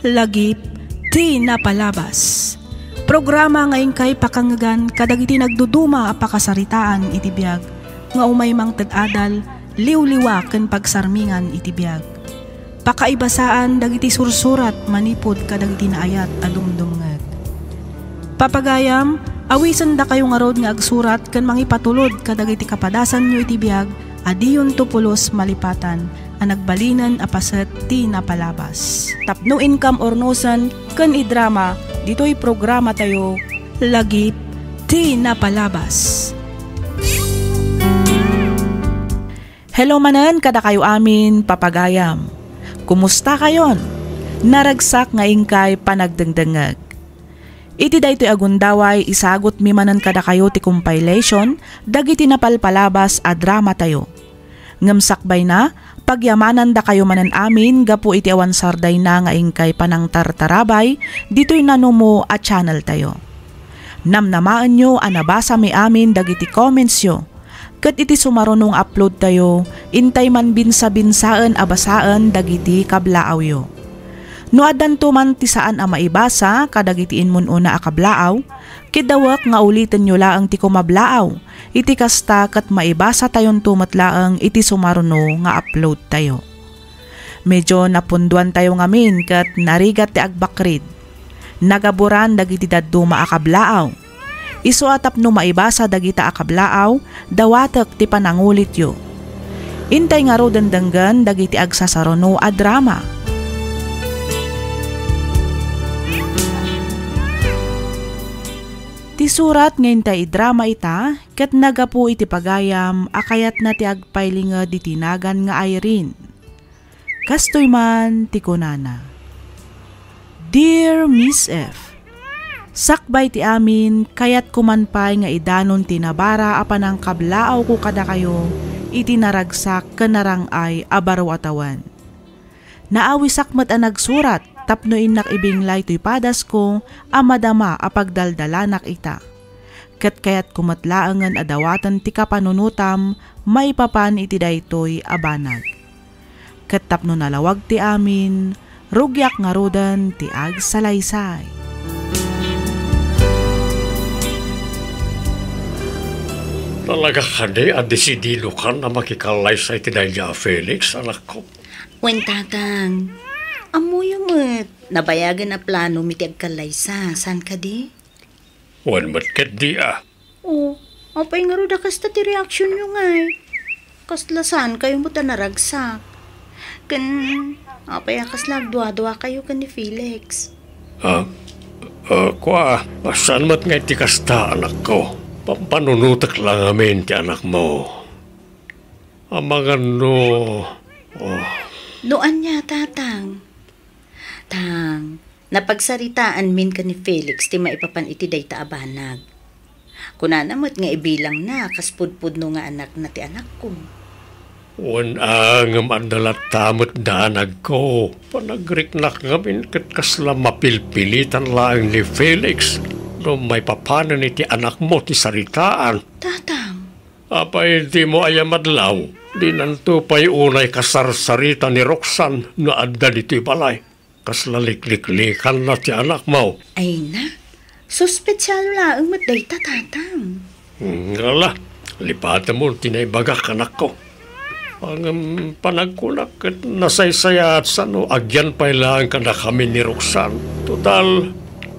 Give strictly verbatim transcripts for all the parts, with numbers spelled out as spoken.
Lagip ti napalabas. Programa nga inkay pakangngegan kadagiti nagduduma a pakasaritaan iti biag nga umay mangted adal, liwliwa ken pagsarmingan iti biag. Pakaibasaan dagiti sursurat manipud kadagiti naayat a dumdumngeg. Papagayam, awisendakayo ngarud nga agsurat ken mangipatulod kadagiti kapadasanyo iti biag a diyonto pulos malipatan a nagbalinen a paset ti napalabas. Tapno inkam urnosen ken idrama ditoy programatayo, Lagip ti Napalabas. Hello manen kadakayo amin, papagayam. Kumusta kayon? Naragsak nga inkay panagdengdengngeg. Iti daytoy a gundaway, isagutmi manen kadakayo ti compilation dagiti napalpalabas a dramatayo. Ngem sakbayna, pagyamanandakayo manen amin gapu iti awan sardayna nga inkay panangtartarabay ditoy nanumo a channeltayo. Namnamaenyo a nabasami amin dagiti commentsyo, ket iti sumaruno nga uploadtayo, intay manbinsabinsaen a basaen dagiti kablaawyo. No addanto man ti saan a maibasa kadagiti immun-una a kablaaw, kidawek nga ulitenyo laeng ti kumablaaw. Iti kasta, ket maibasatayonto met laeng iti sumaruno nga uploadtayo. Medyo napunduantayo ngamin ket narigat ti agbakrid. Nagaburan dagiti dadduma a kablaaw. Isu a tapno maibasa dagita a kablaaw, dawatek ti panangulityo. Intay ngaruden denggen dagiti agsasaruno a drama. Ti surat nga intay idrama ita ket naggapu iti pagayam a kayatna ti agpailinged iti nagan nga Irene. Kastoy man ti kunana, "Dear Miss F, sakbay ti amin, kayatko man pay nga idanon ti nabara a panangkablaawko kadakayo iti naragsak ken narang-ay a baro a tawen. Naawisak met a nagsurat tapno innak ibinglay toy padasko a madama a pagdaldalanak ita. Ket kayatko met laengen a dawaten ti kapanunotam maipapan iti daytoy a banag. Ket tapno nalawag ti amin, rugiak ngaruden ti agsalaysay." Talaga kadi a desididokan a makikallaysay ti daydi a Felix, anakko? Wen, Tatang. Ammoyo met, nabayagen a plano mi ti agkallaysa, saan kadi? Wen met ketdi a. O, apay ngarud a kasta ti reaksionyo ngay? Kasla saankayo met a naragsak? Ken apay a kasla agduaduakayo ken ni Felix? Ah, ah, kua, saan met ngay ti kasta, anakko. Pampanunotek la ngamin ti anakmo. Amangan no, oh. No ania, Tatang? Tang, napagsaritaanmin ken ni Felix ti maipapan iti dayta a banag. Kunana met nga ibilangna kas pudpudno nga anakna ti anakko. Wen a, ngem adda latta met danagko. Panagriknak ngamin ket kasla mapilpilitan laeng ni Felix no maipapanen iti anakmo ti saritaan. Tatang. Apay dimo aya madlaw? Dinanto pay unay kasarsarita ni Roxanne no adda ditoy balay. Kasla likliklikanna ti anakmo. Ay na, suspetsyon laeng met dayta, Tatang. Hmm, ala, lipatemon ti naibagak, anakko. Ngem panagkunak ket nasaysayaat sano agyan pay laeng kadakami ni Roxanne. Total,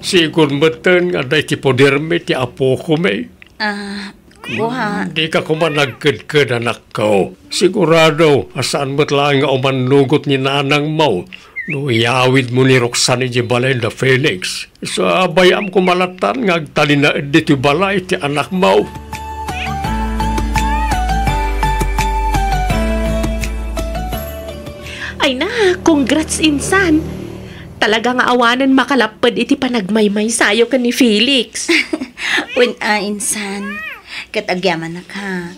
sigud metten nga adda iti podermi ti apokami. Ah, kua. Dika koma nagkedked, anakko. Sigurado a saan met laeng nga umannugot ni nanangmo no iyawidmo ni Roxanne idiay balay da Felix. Isu a bayam koma lattan nga agtalinaed ditoy balay ti anakmo. Ay na, congrats, insan. Talaga nga awanen makalapped iti panagmaymaysayo ken ni Felix. Wen a, insan. Ket agyamanak, ha.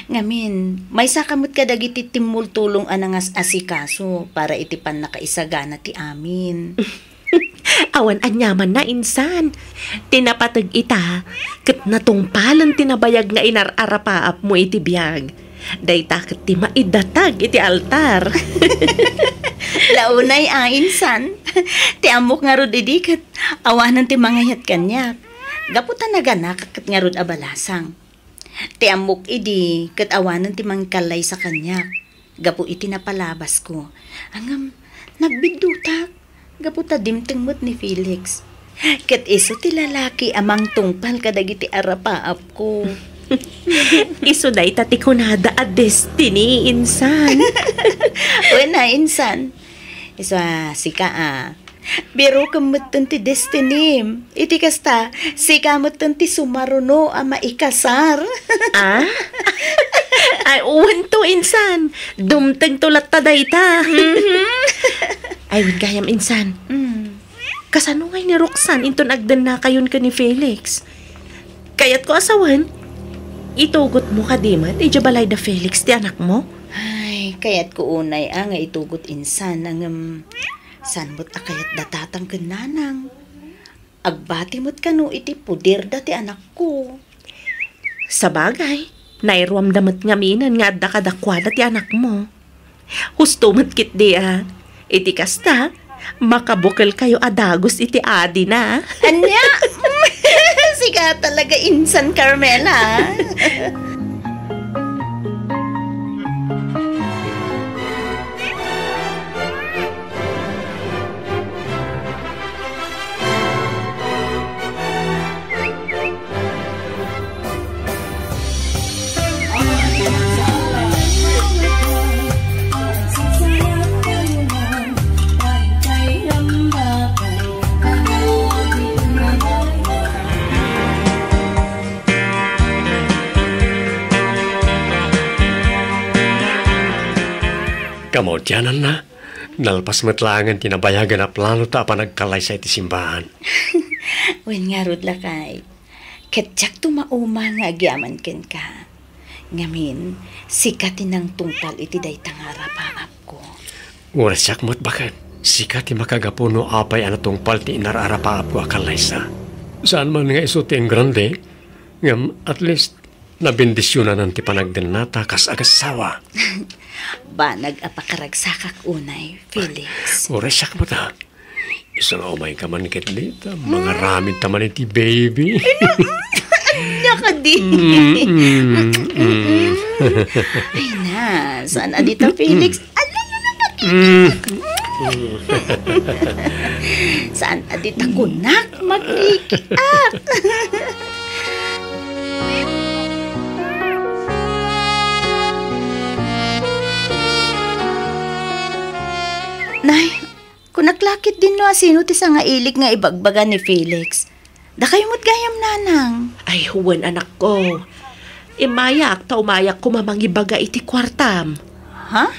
Ngamin, maysaka met kadagiti timmultulong a nangas-asikaso para iti pannakaisagana ti amin. Awan aniamanna, insan. Ti napateg ita, ket natungpalen ti nabayag nga inar-arapaapmo iti biag. Dayta ket ti maidatag iti altar. Launay a, insan. Ti ammok ngarud idi ket awanen ti mangayat kaniak. Gapu ta naganakak ket ngarud a balasang. Ti ammok idi ket awanen ti mangkallaysa kaniak gapu iti napalabasko. Ngem nagbiddutak gapu ta dimteng met ni Felix. Ket isu ti lalaki a mangtungpal kadagiti arapaapko. Isu dayta ti kunada a destiny, insan. Wen a, insan. Isu a, sika a. Birokem metten ti destinim. Iti kasta, sika metten ti sumaruno a maikasar. Ah? Ay, uwan to, insan. Dumteng to latta dayta. Mhm. Ay, wen gayam, insan. Mm. Kasano ngay ni Roxanne inton agdennakayon ken ni Felix? Kayatko a sawen, itugotmo kadi met idiay balay da Felix ti anakmo? Ay, kayatko unay a nga itugot insan, ngem saan met a kayat da tatang ken nanang. Agbati met kano iti poder da ti anakko. Sabagay, nairuamda met ngaminen nga adda kadakuada ti anakmo. Husto met ketdi a. Iti kasta, makabukelkayo a dagus iti adina. Ania? Sika talaga insan, Carmela. Kamaudiananna, nalpas met laengen ti nabayagen a plano ta a panagkallaysa iti simbaan. Wen ngarud, lakay. Ket diakto mauma nga agyaman kenka. Ngamin, sika ti nangtungpal iti dayta nga arapaapko. Uray siak met baket, sika ti makagapu no apay a natungpal ti inaraarapaapko a kallaysa. Saan man nga isu ti ingrande, ngem at least, nabendisionanan ti panagdennata kas agassawa. Banag a pakaragsakak unay, Felix. Uray siak met a. Isu nga umayka man ket dita, mangaramid ta man iti baby. Ania kadi? Mm, mm, mm. Ay na, saan a dita, Felix? Ala, ala, ala, ala. Mm. Saan a dita kunak, makikiak. Nay, kunak la ketdin no asino ti sangailik nga ibagbaga ni Felix. Dakayo met gayam, nanang. Ay, wen, anakko. Immayak ta umayak koma mangibaga iti kuartam. Ha?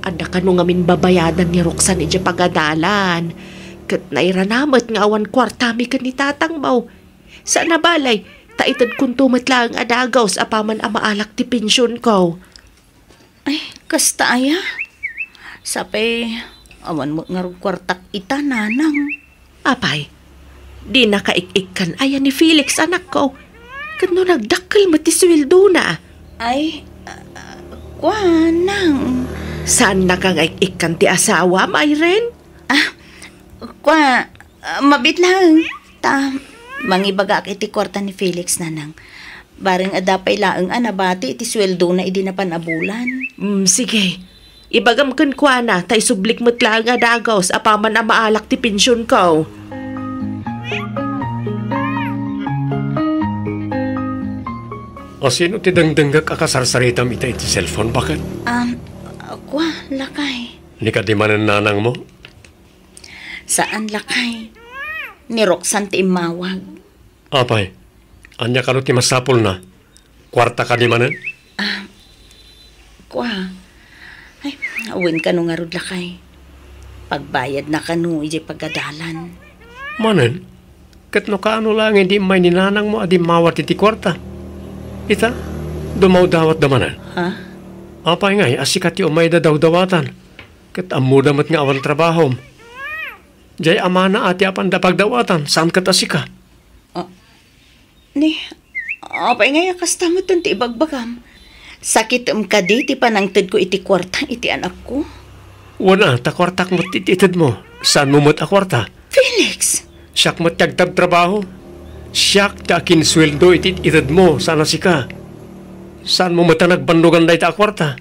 Adda kano ngamin babayadan ni Roxanne idiay pagadalan. Ket nairana met nga awan kuartami ken ni tatangmo. Saan a balay, ta itedkonto met laeng a dagus apaman a maalak ti pensionko. Ay, kasta aya? Sapay, awan met ngarud kuartak ita, nanang. Apay, dinaka ik-ikkan aya ni Felix, anakko? Ket no nagdakkel met ti suweldona? Ay, ah, kua, nang. Saannaka nga ik-ikkan ti asawam, Irene? Ah, kua, ah, mabiit laeng. Ta, mangibagaak iti kuarta ni Felix, nanang. Bareng adda pay laeng a nabati iti suweldona idi napan a bulan. Mm, sige. Ibagam kenkuana, ta isublik met laeng a dagus apaman a maalak ti pensionko. A sino ti dengdengngek a kasarsaritam ita iti cellphone, baket? Um, kua, lakay. Ni kadi manen nanangmo? Saan, lakay. Ni Roxanne ti immawag. Apay, ania kano ti masapulna? Kuarta kadi manen? Ah, kua. Ay, wen kano ngarud, lakay. Pagbayadna kano idiay pagadalan. Manen? Ket no kaano laeng idi immay ni nanangmo a dimmawat iti kuarta? Ita, dumawdawatda manen. Ha? Apay ngay a sika ti umayda dawdawatan? Ket ammoda met nga awan trabahom. Diay amana a ti apanda pagdawatan, saan ket a sika? Ah, ni, apay ngay a kasta metten ti ibagbagam? Sakitem kadi ti panangtedko iti kuarta iti anakko? Wen a, ta kuartak met ti itedmo. Saanmo met a kuarta? Felix! Siak met ti agtrabtrabaho. Siak ti akinsueldo iti itedmo, saan a sika. Saanmo met a nagbannogan dayta a kuarta?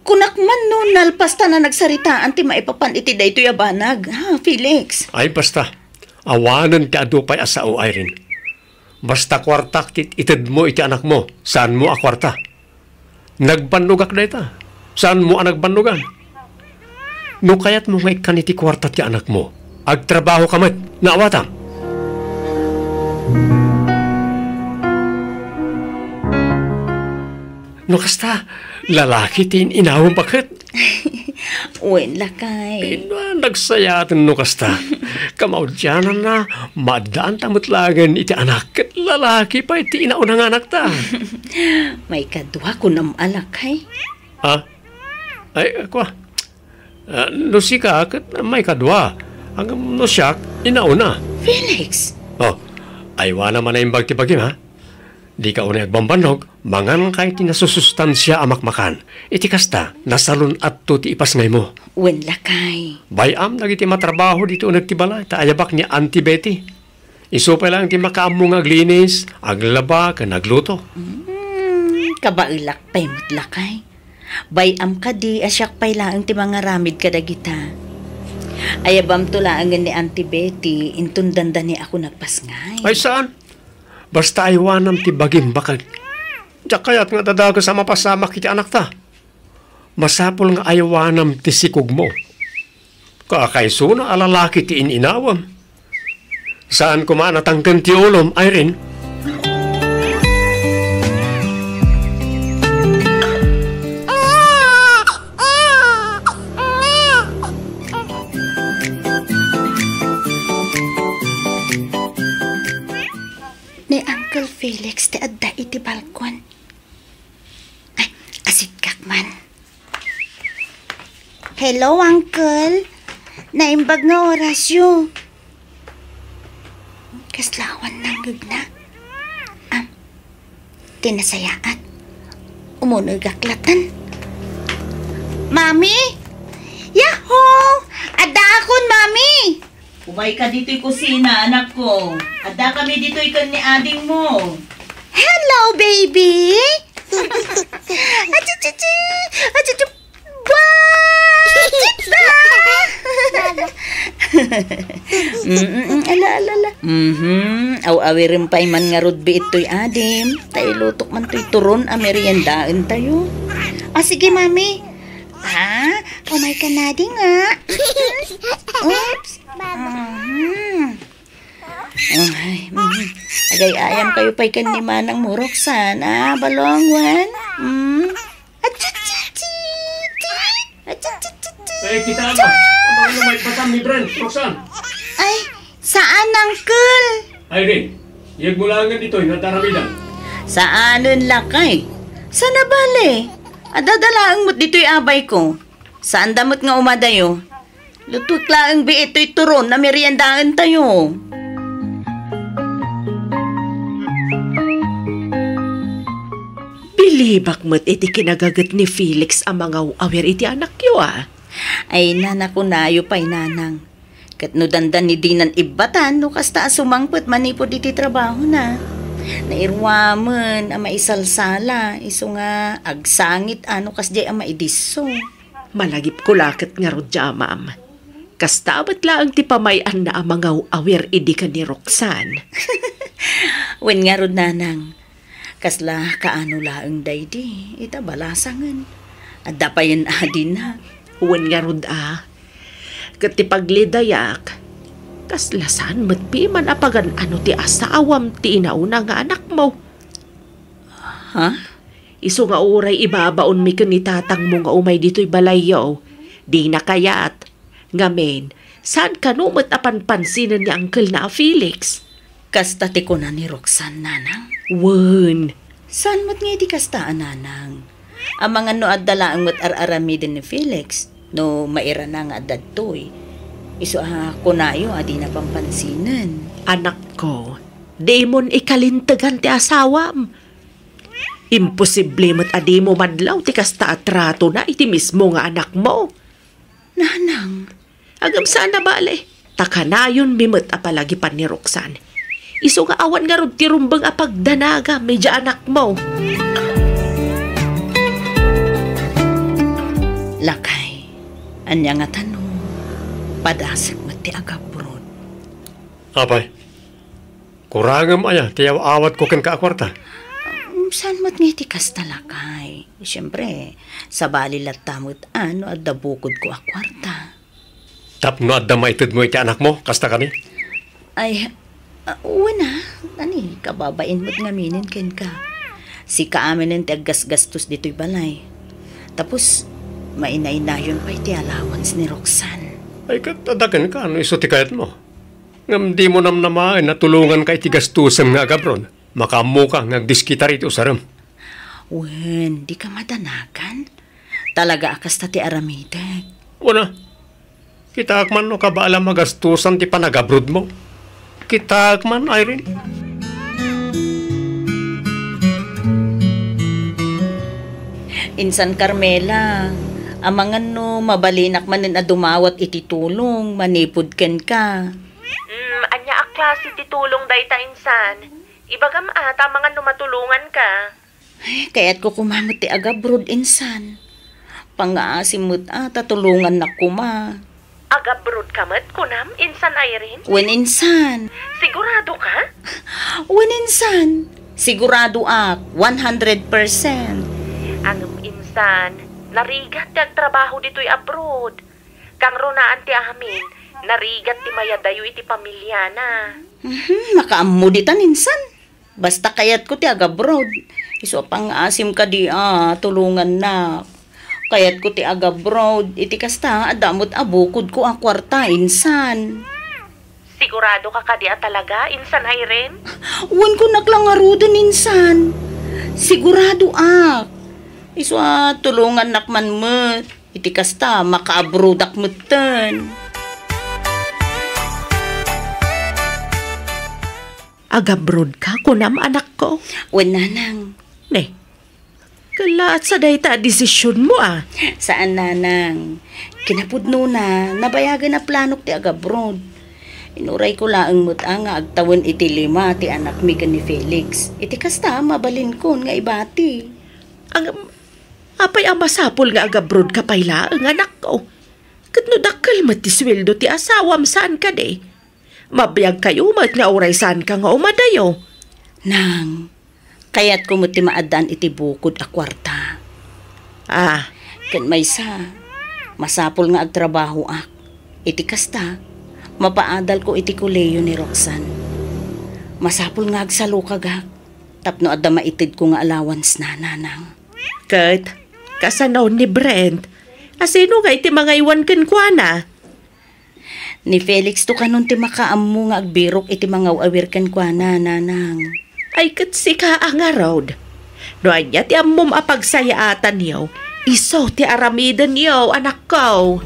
Kunak man no nalpas ta a nagsaritaan ti maipapan iti daytoy a banag, ha, Felix? Ay, basta. Awanen ti adu pay a sao, Irene. Basta kuartak ti itedmo iti anakmo, saanmo a kuarta. Nagbannogak dayta. Saanmo a nagbannogan? No kayatmo nga ikkan iti kuarta ti anakmo, agtrabahoka met. Naawatam? No kasta, lalaki ti in-inawem baket. Wen, lakay. Ina, nagsayaaten no kasta. Kamaudiananna, maaddaanta met laengen iti anak, ket lalaki pay ti inauna nga anakta. Maikadua kunam a lakay. Ah? Ay, kua. Ah, no sika, ket maikadua. Ngem no siak, inauna. Felix! Oh, aywanam a naimbag ti bagim, ha? Dika unay agbambannog, manganka iti nasusustansia a makmakan. Iti kasta, nasalun-atto ti ipasngaymo. Wen, lakay. Bay-am dagiti matrabaho ditoy uneg ti balay, ta ayabak ni Auntie Betty. Isu pay laeng ti makaammo nga aglinis, aglaba, ken agluto. Hmm, kabaelak pay met, lakay. Bay-am kadi a siak pay laeng ti mangaramid kadagita. Ayabamto laengen ni Auntie Betty, inton dandani a kunagpasngay. Ay, saan? Basta aywanam ti bagim, baket. Diak kayat nga dadagus a mapasamak iti anakta. Masapul nga aywanam ti sikogmo. Kakaisuna a lalaki ti in-inawem. Saan koma a natangken ti ulom, Irene? Ni Uncle Felix ti adda iti balkon. Ay, asikkak man. Hello, Uncle. Naimbag nga orasyo. Kasla awan nanggegna. Ah, ti nasayaat. Umunegak latta. Mami! Yahoo! Addaakon, Mami! Umayka ditoy kusina, anakko. Addakami ditoy ken ni adingmo. Hello, baby! Achichichi! Achichi! Bakit ba? Mm, mm, mm. Ala, ala, ala. Mhm. Aw-awiren pay man ngarud bi itoy adim. Ta ilutok man toy turon a meriendaentayo. Ah, sige, Mami. Ah, umayka nadi nga. Oops. Mhm. Ay, mhm. Agay-ayam kayo pay ken ni manang mo, Roxanne, ah, balong, wen? Mm. Achichichi! Achichichi! Ay, kita ba? Abang mo may batam ni Brent, Roxanne. Ay, saan, Uncle? Irene, iyag mo laengen ditoy nga taramidan. Saanen, lakay? Sana bale? Adda da laeng met ditoy abay ko. Saanda met nga umadayo. Lutuek laeng bi itoy turon a meriendaentayo. Bilibak met iti kinagaget ni Felix a mangaw-awir iti anakyo, a. Ay, nana, kunayo pay, nanang. Ket no dandani dinan ibbatan, no kasta a sumangpet manipud iti trabahona. Nairuamen a maisalsala, isu nga agsangit a no kasdiay a maidisso. Malagipko la ket ngarud, Amam. Kasta met laeng ti pamay-anna a mangaw-awir idi ken ni Roxanne. Wen ngarud, nanang, kasla kaano laeng daydi ita balasangen. Adda payen adina. Wen ngarud a. Ket ti paglidayak, kasla saan met piman a pagan-ano ti asawam ti inauna nga anakmo. Ha? Isu nga uray ibabaonmi ken ni tatangmo nga umay ditoy balayyo, dina kayat. Ngamin, saan kano met a panpansinen ni Uncle na a Felix? Kasta ti kuna ni Roxanne, nanang? Wen. Saan met nga idi kasta a nanang? Amangan no adda laeng met ar-aramiden ni Felix, no mairana nga adda ditoy. Isu a kunayo a dina panpansinen. Anakko, dimon ikalintegan ti asawam. Imposible met a dimo madlaw ti kasta a tratona iti mismo nga anakmo. Nanang, agam saan a bale. Ta kanayonmi met a palagipan ni Roxanne. Isu nga awan ngarud ti rumbeng a pagdanagam idiay anakmo. Lakay, ania ngata no padasek met ti agabroad? Apay, kurangem aya ti aw-awatko kenka a kuarta? Um, saan met nga iti kasta, lakay? Siempre, sabali latta met a no adda bukodko a kuarta. Tapno adda maitedmo iti anakmo, kasta kani? Ay, ah, wen a, ani, kababain met ngaminen kenka. Sika aminen ti aggasgastos ditoy balay. Tapos, mainainayon pay ti allowance ni Roxanne. Ay, ket adda kenka no isu ti kayatmo. Ngem dimo namnamaen a tulonganka iti gastosem nga agabroad. Makaammoka nga agdiskita iti usarem. Wen, dika madanagan. Talaga a kasta ti aramidek. Wen a, kitaek man no kabaelam a gastosan ti panagabroadmo. Kitaek man, Irene. Insan Carmela, amangan no mabalinak manen a dumawat iti tulong manipud kenka. Mm, ania a klase ti tulong dayta, insan? Ibagam a, ta amangan no matulonganka. Ay, kayatko koma met ti agabroad, insan. Pangngaasim met a, ta tulongannak koma. Agabroad ka met, kunam, insan Irene? Wen, insan. Sigurado ka? Wen, insan. Sigurado ak, one hundred percent. Ngem, insan, narigat ti agtrabaho ditoy abroad. Kangrunaan ti amin, narigat ti mayadayo iti pamiliana. Mhm, makaammo ditan, insan. Basta kayatko ti agabroad. Isu a pangngaasim kadi a tulongannak. Kayatko ti agabroad. Iti kasta, adda met a bukodko a kuarta, insan. Sigurado ka kadi a talaga, insan Irene? Wen, kunak la ngaruden, insan. Sigurado ak. Isu a tulongannak man met. Iti kasta, makaabroadak metten. Agabroad ka, kunam, anakko? Wen, nanang. Ne, kalaat sa dayta a desisionmo, a? Saan, nanang. Kinapudnona, nabayagen a planok ti agabroad. Inurayko laeng met a nga agtawen iti lima ti anakmi ken ni Felix. Iti kasta, mabalinkon nga ibati. Ang, apay a masapul nga agabroad ka pay laeng, anakko? Ket no dakkel met ti sueldo ti asawam, saan kadi? Mabiagkayo met nga uray saanka nga umadayo. Nang, kayatko met ti maaddaan iti bukod a kuarta. Ah. Ken maysa, masapul nga agtrabahoak. Iti kasta, mapaadalko iti kolehiyo ni Roxanne. Masapul nga agsalukagak tapno adda maitedko nga allowance-na, nanang. Ket, kasano ni Brent? A, sino nga iti mangaywan kenkuana? Ni Felix to kanon ti makaammo nga agbirok iti mangaw-awir kenkuana, nanang. Ay, ket sika a ngarud. No ania ti ammom a pagsayaatanyo, isu ti aramidenyo, anakko.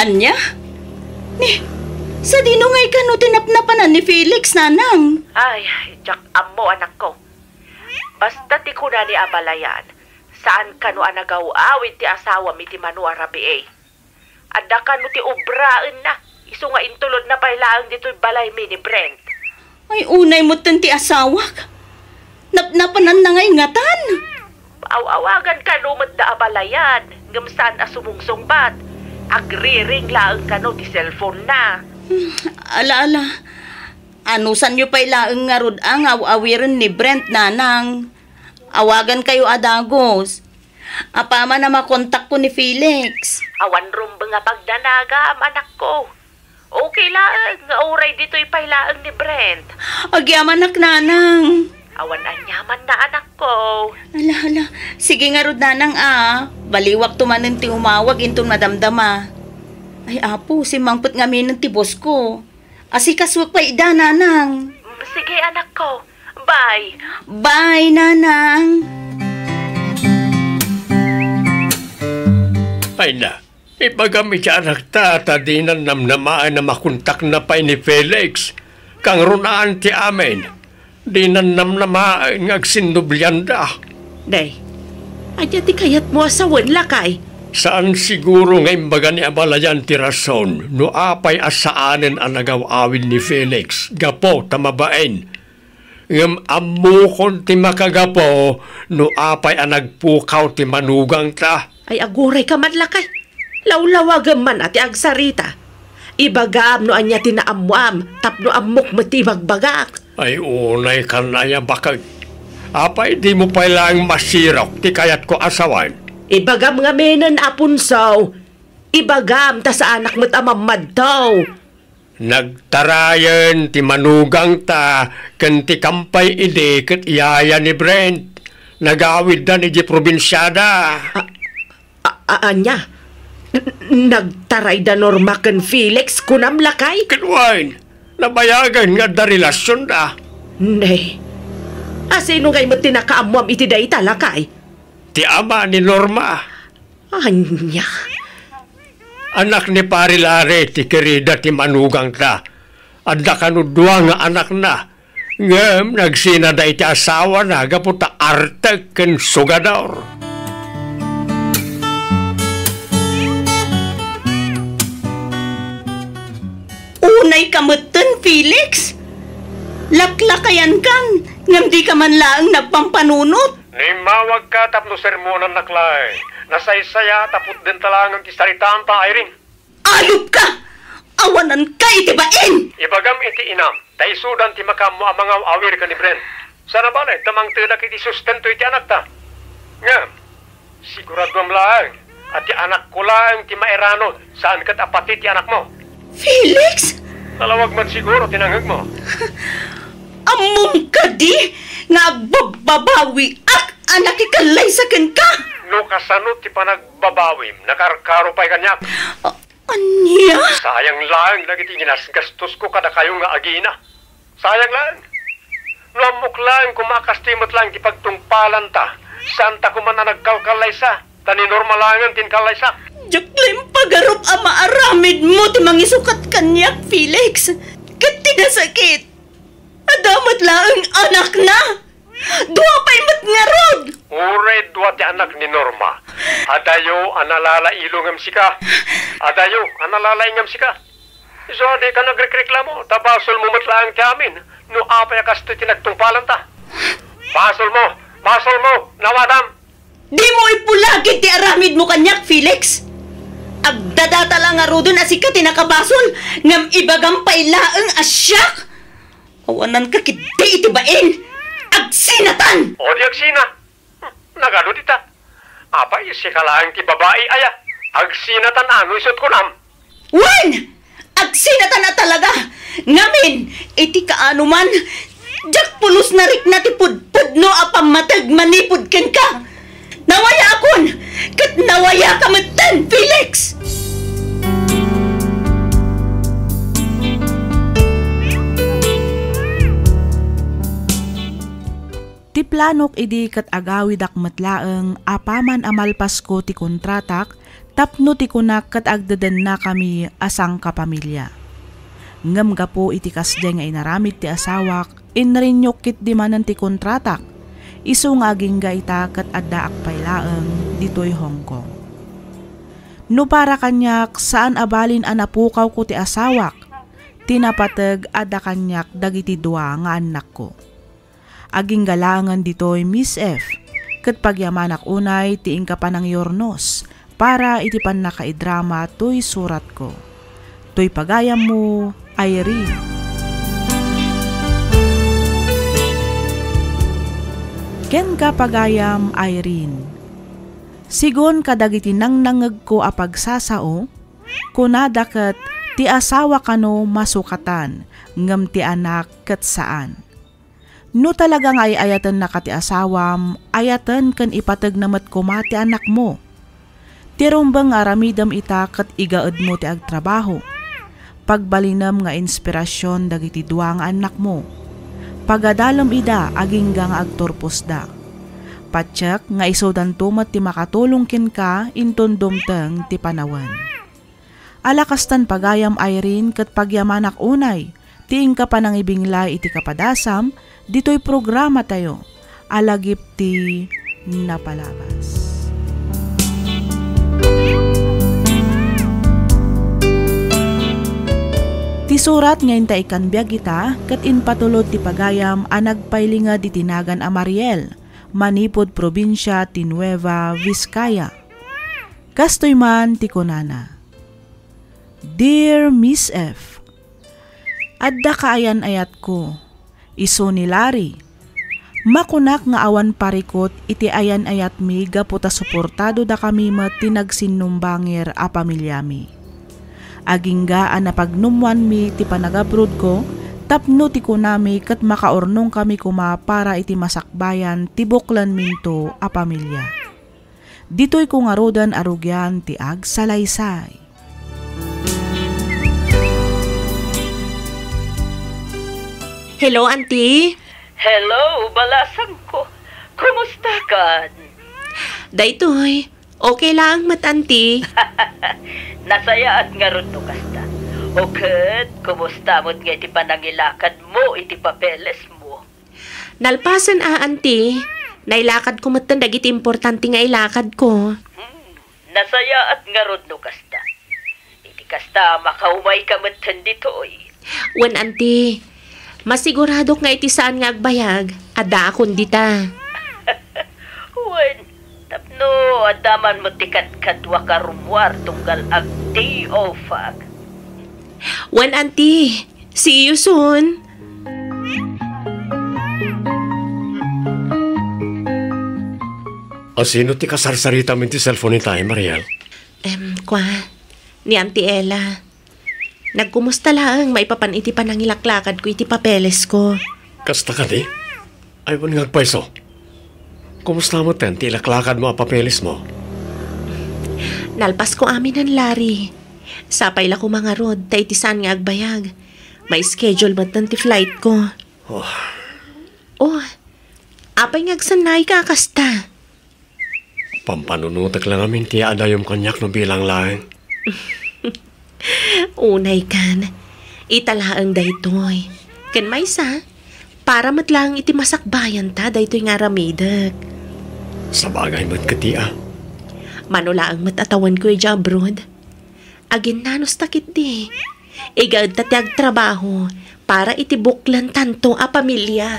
Ania? Ni, sadino ngay kano ti napnapanan ni Felix, nanang? Ay, diak ammo, anakko. Basta ti kuna ni abalayan, saan kano a nagaw-awid ti asawam iti mano a rabii. Adda kano ti obraenna, isu nga intulodna pay laeng ditoy balaymi ni Brent. Ay, unay metten ti asawak. Napnapananna ngay ngatan. Aw-awagan kano met da abalayan, ngem saan a sumungsungbat. Agriring laeng kano ti cellphone-na. Hmm, ala, ala. Anusanyo pay laeng ngarud a nga aw-awiren ni Brent, nanang. Awagan kayo a dagus. Apaman a makontakko ni Felix. Awan rumbeng a pagdanagam, anakko. Okay laeng nga uray ditoy pay laeng ni Brent. Agyamanak, nanang. Awan aniaman na, anakko. Ala, ala. Sige ngarud, nanang, a. Baliwakto manen ti umawag inton madamdama. Ay, Apo, simmangpet ngaminen ti boss ko. Asikasuek pay ida, Nanang. Sige, anakko. Bye. Bye, Nanang. Ay na, ibagam iti anakta ta dinan namnamaen a makontakna pay ni Felix. Kangrunaan ti amin. Dinan namnamaen nga agsinnublianda. Day, ania ti kayatmo a sawen, lakay? Saan siguro nga imbaga ni Abalayan ti rason no apay a saanen a nagaw-awid ni Felix gapu ta mabain. Ngem ammokon ti makagapu no apay a nagpukaw ti manugangta. Ay, aguray ka man, lakay. Lawlawagem man a ti agsarita. Ibagam no ania ti naammoam tapno ammok met ti ibagbagak. Ay, unay kan aya, baket. Apay dimo pay laeng masirok ti kayatko a sawen? Ibagam ngaminen, Aponso. Ibagam ta saanak met a mammadto. Nagtarayen ti manugangta ken ti kampay idi ket iyaya ni Brent. Nagawidda idiay probinsiada. A-, a-, ania? N-, nagtaray da Norma ken Felix, kunam, lakay? Ket wen, nabayagen nga adda relasionda. Ne. A, sino ngay met ti nakaammoam iti dayta, lakay? Ti ama ni Norma. Ania? Anak ni Pari Larry ti kirida ti manugangta. Adda kano dua nga anakna. Ngem nagsinada iti asawana gapu ta artek ken sugador. Unay ka metten, Felix? Laklakayankan, ngem di ka man laeng nagpampanunot. Immawagka tapno sermonannak laeng. Nasaysaya ta putdenta laeng ti saritaanta, Irene. Ayupka! Awananka iti bain! Ibagam iti inam, ta isudan ti makaammo a mangaw-awir ken ni Brent. Saan a bale, ta mangtedak iti sustento iti anakta. Ngem, siguraduam laeng a ti anakko laeng ti mairanod, saan ket a pati ti anakmo. Felix? Nalawag met siguro ti nangngegmo. Ammom kadi nga agbabbabawiak a nakikallaysa kenka? No kasano ti panagbabawim, nakarkaro pay kaniak. A-, ania? Sayang laeng dagiti ginasgastosko kadakayo nga agina. Sayang laeng. No ammok laeng koma a kastoy met laeng ti pagtungpalanta, saanta koma a nagkalkallaysa, ta ni Norma laengen ti inkallaysak. Diak laeng pagarup a maaramidmo ti mangisukat kaniak, Felix. Ket ti nasakit, adda met laeng anakna. Dua pay met ngarud! Uray dua ti anak ni Norma. Adayo a nalalailo ngem sika. Adayo a nalalaing ngem sika. Isu a dika nagrekreklamo, ta basolmo met laeng ti amin no apay a kastoy ti nagtungpalanta. Basolmo! Basolmo! Nawadam! Dimo ipulagid ti aramidmo kaniak, Felix! Agdadata la ngaruden a sika ti nakabasol, ngem ibagam pay laeng a siak! Awananka ketdi iti bain! Agsinatan! O di agsina! Nagado dita. Apay, sika laeng ti babai aya? Agsinatan a no isut' kunam. Wen! Agsinatan a talaga! Ngamin, iti kaano man, diak pulos narikna ti pudpudno a pammateg manipud kenka. Nawayaakon, ket nawayaka metten, Felix! Ti planok idi ket agawidak met laeng apaman a malpasko ti kontratak tapno ti kunak ket agdedennakami a sangkapamilia. Ngem gapu iti kasdiay nga inaramid ti asawak, inriniewk ketdi manen ti kontratak, isu nga agingga ita ket addaak pay laeng ditoy Hong Kong. No para kaniak, saan a balin a napukawko ti asawak, ti napateg adda kaniak dagiti dua nga annakko. Agingga laengen ditoy, Miss F, ket pagyamanak unay ti inka panangyurnos para iti pannakaidrama toy suratko. Toy pagayammo, Irene. Kenka, pagayam Irene. Sigun kadagiti nangnangegko a pagsasao, kunada ket ti asawa kano masukatan, ngem ti anak ket saan. No talaga nga ay-ayatennaka ti asawam, ayaten ken ipateg na met koma ti anakmo. Ti rumbeng nga aramidem ita ket igaedmo ti agtrabaho. Pagbalinem nga inspirasyon dagiti dua nga annakmo. Pagadalem ida agingga nga agturposda. Patiek nga isudanto met ti makatulong kenka inton dumteng ti panawen. Ala kastan pagayam Irene ket pagyamanak unay ti inka panangibinglay iti kapadasam ditoy programatayo a lagip ti napalabas. Ti surat nga inta ikkan biag ita ket impatulod ti pagayam a nagpailinged iti nagan a Mariel, manipud probinsia ti Nueva Vizcaya. Kastoy man ti kunana, Dear Miss F, adda kaayan-ayatko, isu ni Larry. Makunak nga awan parikut iti ayan-ayatmi gapu ta suportadodakami met ti nagsinnumbangir a pamiliami. Agingga a napagnummoanmi ti panagabrodko tapno ti kunami ket makaurnongkami koma para iti masakbayan ti buklanminto a pamilia. Ditoyko ngaruden a rugian ti agsalaysay. Hello, Auntie. Hello, balasangko. Kumustakan? Daytoy, okay laeng met, Auntie. Nasayaat ngarud no kasta. O ket, kumusta met nga iti panangilakadmo iti papelesmo? Nalpasen a, Auntie. Nailakadko metten dagiti importante nga ilakadko. Hmm, nasayaat ngarud no kasta. Iti kasta, makaumayka metten ditoy. Wen, Auntie. Masiguradok nga iti saan nga agbayag, addaakon dita. Wen, tapno adda man met ti kadkaduak a rummuar tunggal ag-day off-ak. Wen, Auntie. See you soon. A sino ti kasarsaritam iti cellphone itay, Mariel? Em, kwa, ni Auntie Ella. Nagkumusta laeng maipapan iti panangilaklakadko iti papelesko. Kasta kadi? Ay, wen nga agpayso. Kumusta metten ti ilaklakadmo a papelesmo? Nalpasko aminen, Larry. Sapay la koma ngarud, ta iti saan nga agbayag, ma-schedule metten ti flightko. Oh. Oh, apay nga agsannayka a kasta? Pampanunotek la ngamin ti adayom kaniak no bilang laeng. Unay kan, ita laeng daytoy. Ken maysa, para met laeng iti masakbayanta daytoy nga aramidek. Sabagay met kadi a. Mano laeng met a tawenko idiay abroad. Aginnanusta ketdi. Igaedta ti agtrabaho para iti buklantanto a pamilia.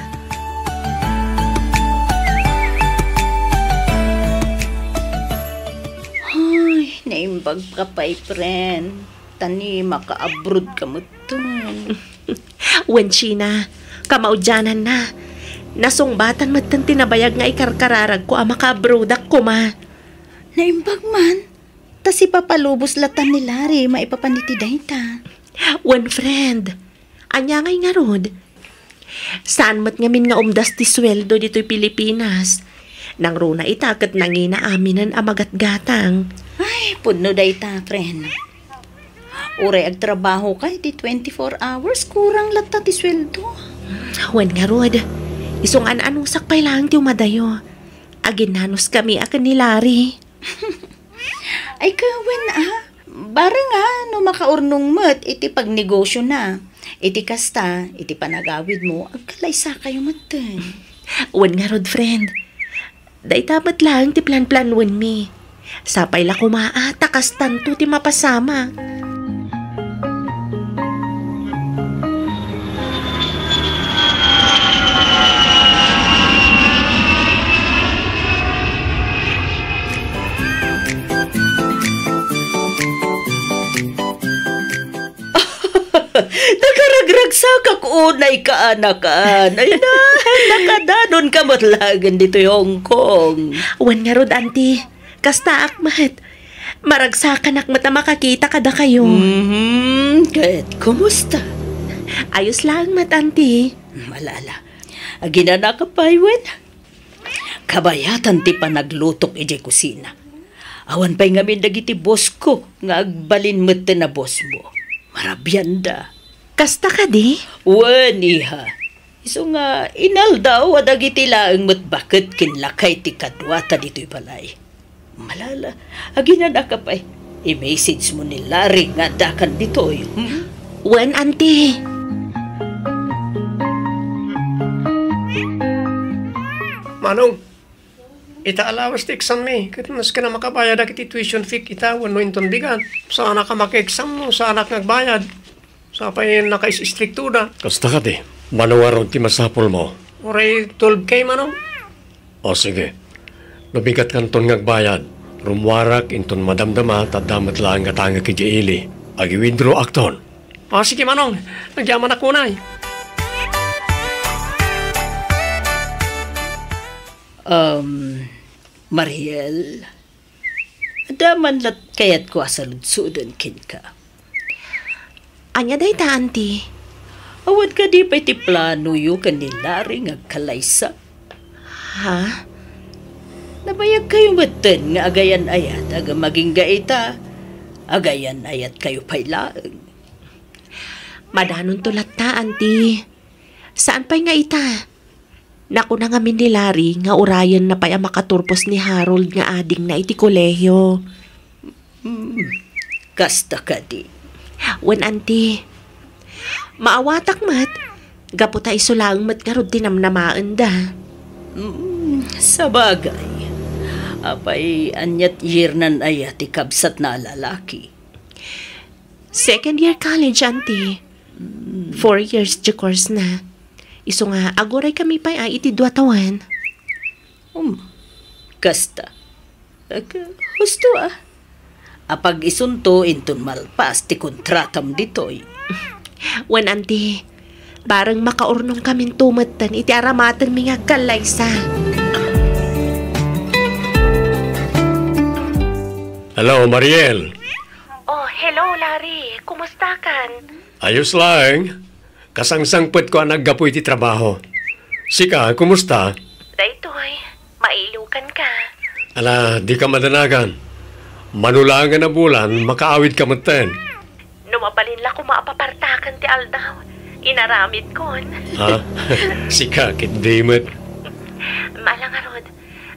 Ay, naimbagka pay, friend. Ta ni maka-abroad ka metten. Wen, Sheena, kamaudiananna. Nasungbatan metten ti nabayag nga ikarkararagko a maka-abroadak koma. Naimbag man. Ta sipapalubos latta ni Larry maipapan iti dayta. Wen, friend, ania ngay ngarud? Saan met ngamin nga umdas ti sueldo ditoy Pilipinas. Nangruna ita ket nangina aminen a magatgatang. Ay, pudno dayta, friend. Uray agtrabahoka iti twenty-four hours, kurang latta ti sueldo. Wen ngarud, isu nga an-anusak pay laeng ti umadayo. Aginnanuskami a ken ni Larry. Ay, kawen a. Bareng a no makaurnong met iti pagnegosiona. Iti kasta, iti panagawidmo, agkalaysakayo metten. Wen ngarud, friend. Dayta met laeng ti planplanuenmi. Sapay la koma a ta kastanto ti mapasamak. Nakaragragsakak unay kaanakan. Ay na, nakadanonka met laeng ditoy Hong Kong. Wen ngarud, Auntie. Kastaak met. Maragsakanak met a makakita kadakayo. Mhm. Ket kumusta? Ayos laeng met, Auntie. Hmm, ala, ala. Aginanaka pay wen? Kabayatan ti panaglutok idiay kusina. Awan pay ngamin dagiti bossko nga agbalin metten a bosmo. Marabianda. Kasta kadi? Wen, iha. Isu nga inaldaw a dagiti laeng met baket ken lakay ti kaduata ditoy balay. Malala, aginanaka pay. I-message mo ni Larry nga addakan ditoy. Hmm? Wen, Auntie. Manong, ita a lawas ti exam mi, ket maski na makabayad dagiti tuition fee ita wenno inton bigat, saanak a maki-exam no saanak nga agbayad. Sapay nakais-istriktoda. Kasta kadi, mano ngarud ti masapulmo? Uray twelve K, Manong. O sige, no bigatkanton nga agbayad, rummuarak inton madamdama ta adda met laeng nga tangek idiay ili. Agi-withdraw akton. O sige, Manong, agyamanak unay. Um, Mariel, adda man lat kayatko a saludsoden kenka. Ania dayta, Auntie? Awan kadi pay ti planoyo ken ni Larry nga agkalaysa? Ha? Nabayagkayo metten nga agayan-ayat agingga ita. Agayan-ayatkayo pay laeng. Madanonto latta, Auntie. Saan pay nga ita? Nakuna ngamin ni Larry nga urayenna pay a makaturpos ni Harold nga adingna iti kolehio. Hmm, kasta kadi. Wen, Auntie. Maawatak met, gapu ta isu laeng met ngarud ti namnamaenda. Hmm, sabagay. Apay, aniat yearnan aya ti kabsatna a lalaki? Second year college, Auntie. Four years ti course na. Isu nga, aguraykami pay a iti dua tawen. Um, kasta. Ag-, husto a. Apag-isunto inton malpas ti kontratam ditoy. Wen, Auntie, bareng makaurnongkaminto metten iti aramatenmi nga agkallaysa. Hello, Mariel. Oh, hello, Larry. Kumustakan? Ayos laeng. Kasangsangpetko a naggapu iti trabaho. Sika, kumusta? Daytoy, mailukan ka. Ala, dika madanagan. Mano laengen a bulan, makaawidka metten. No mabalin la koma a papartaken ti aldaw, inaramidkon. Ha? Sika, ketdi met. Ala ngarud,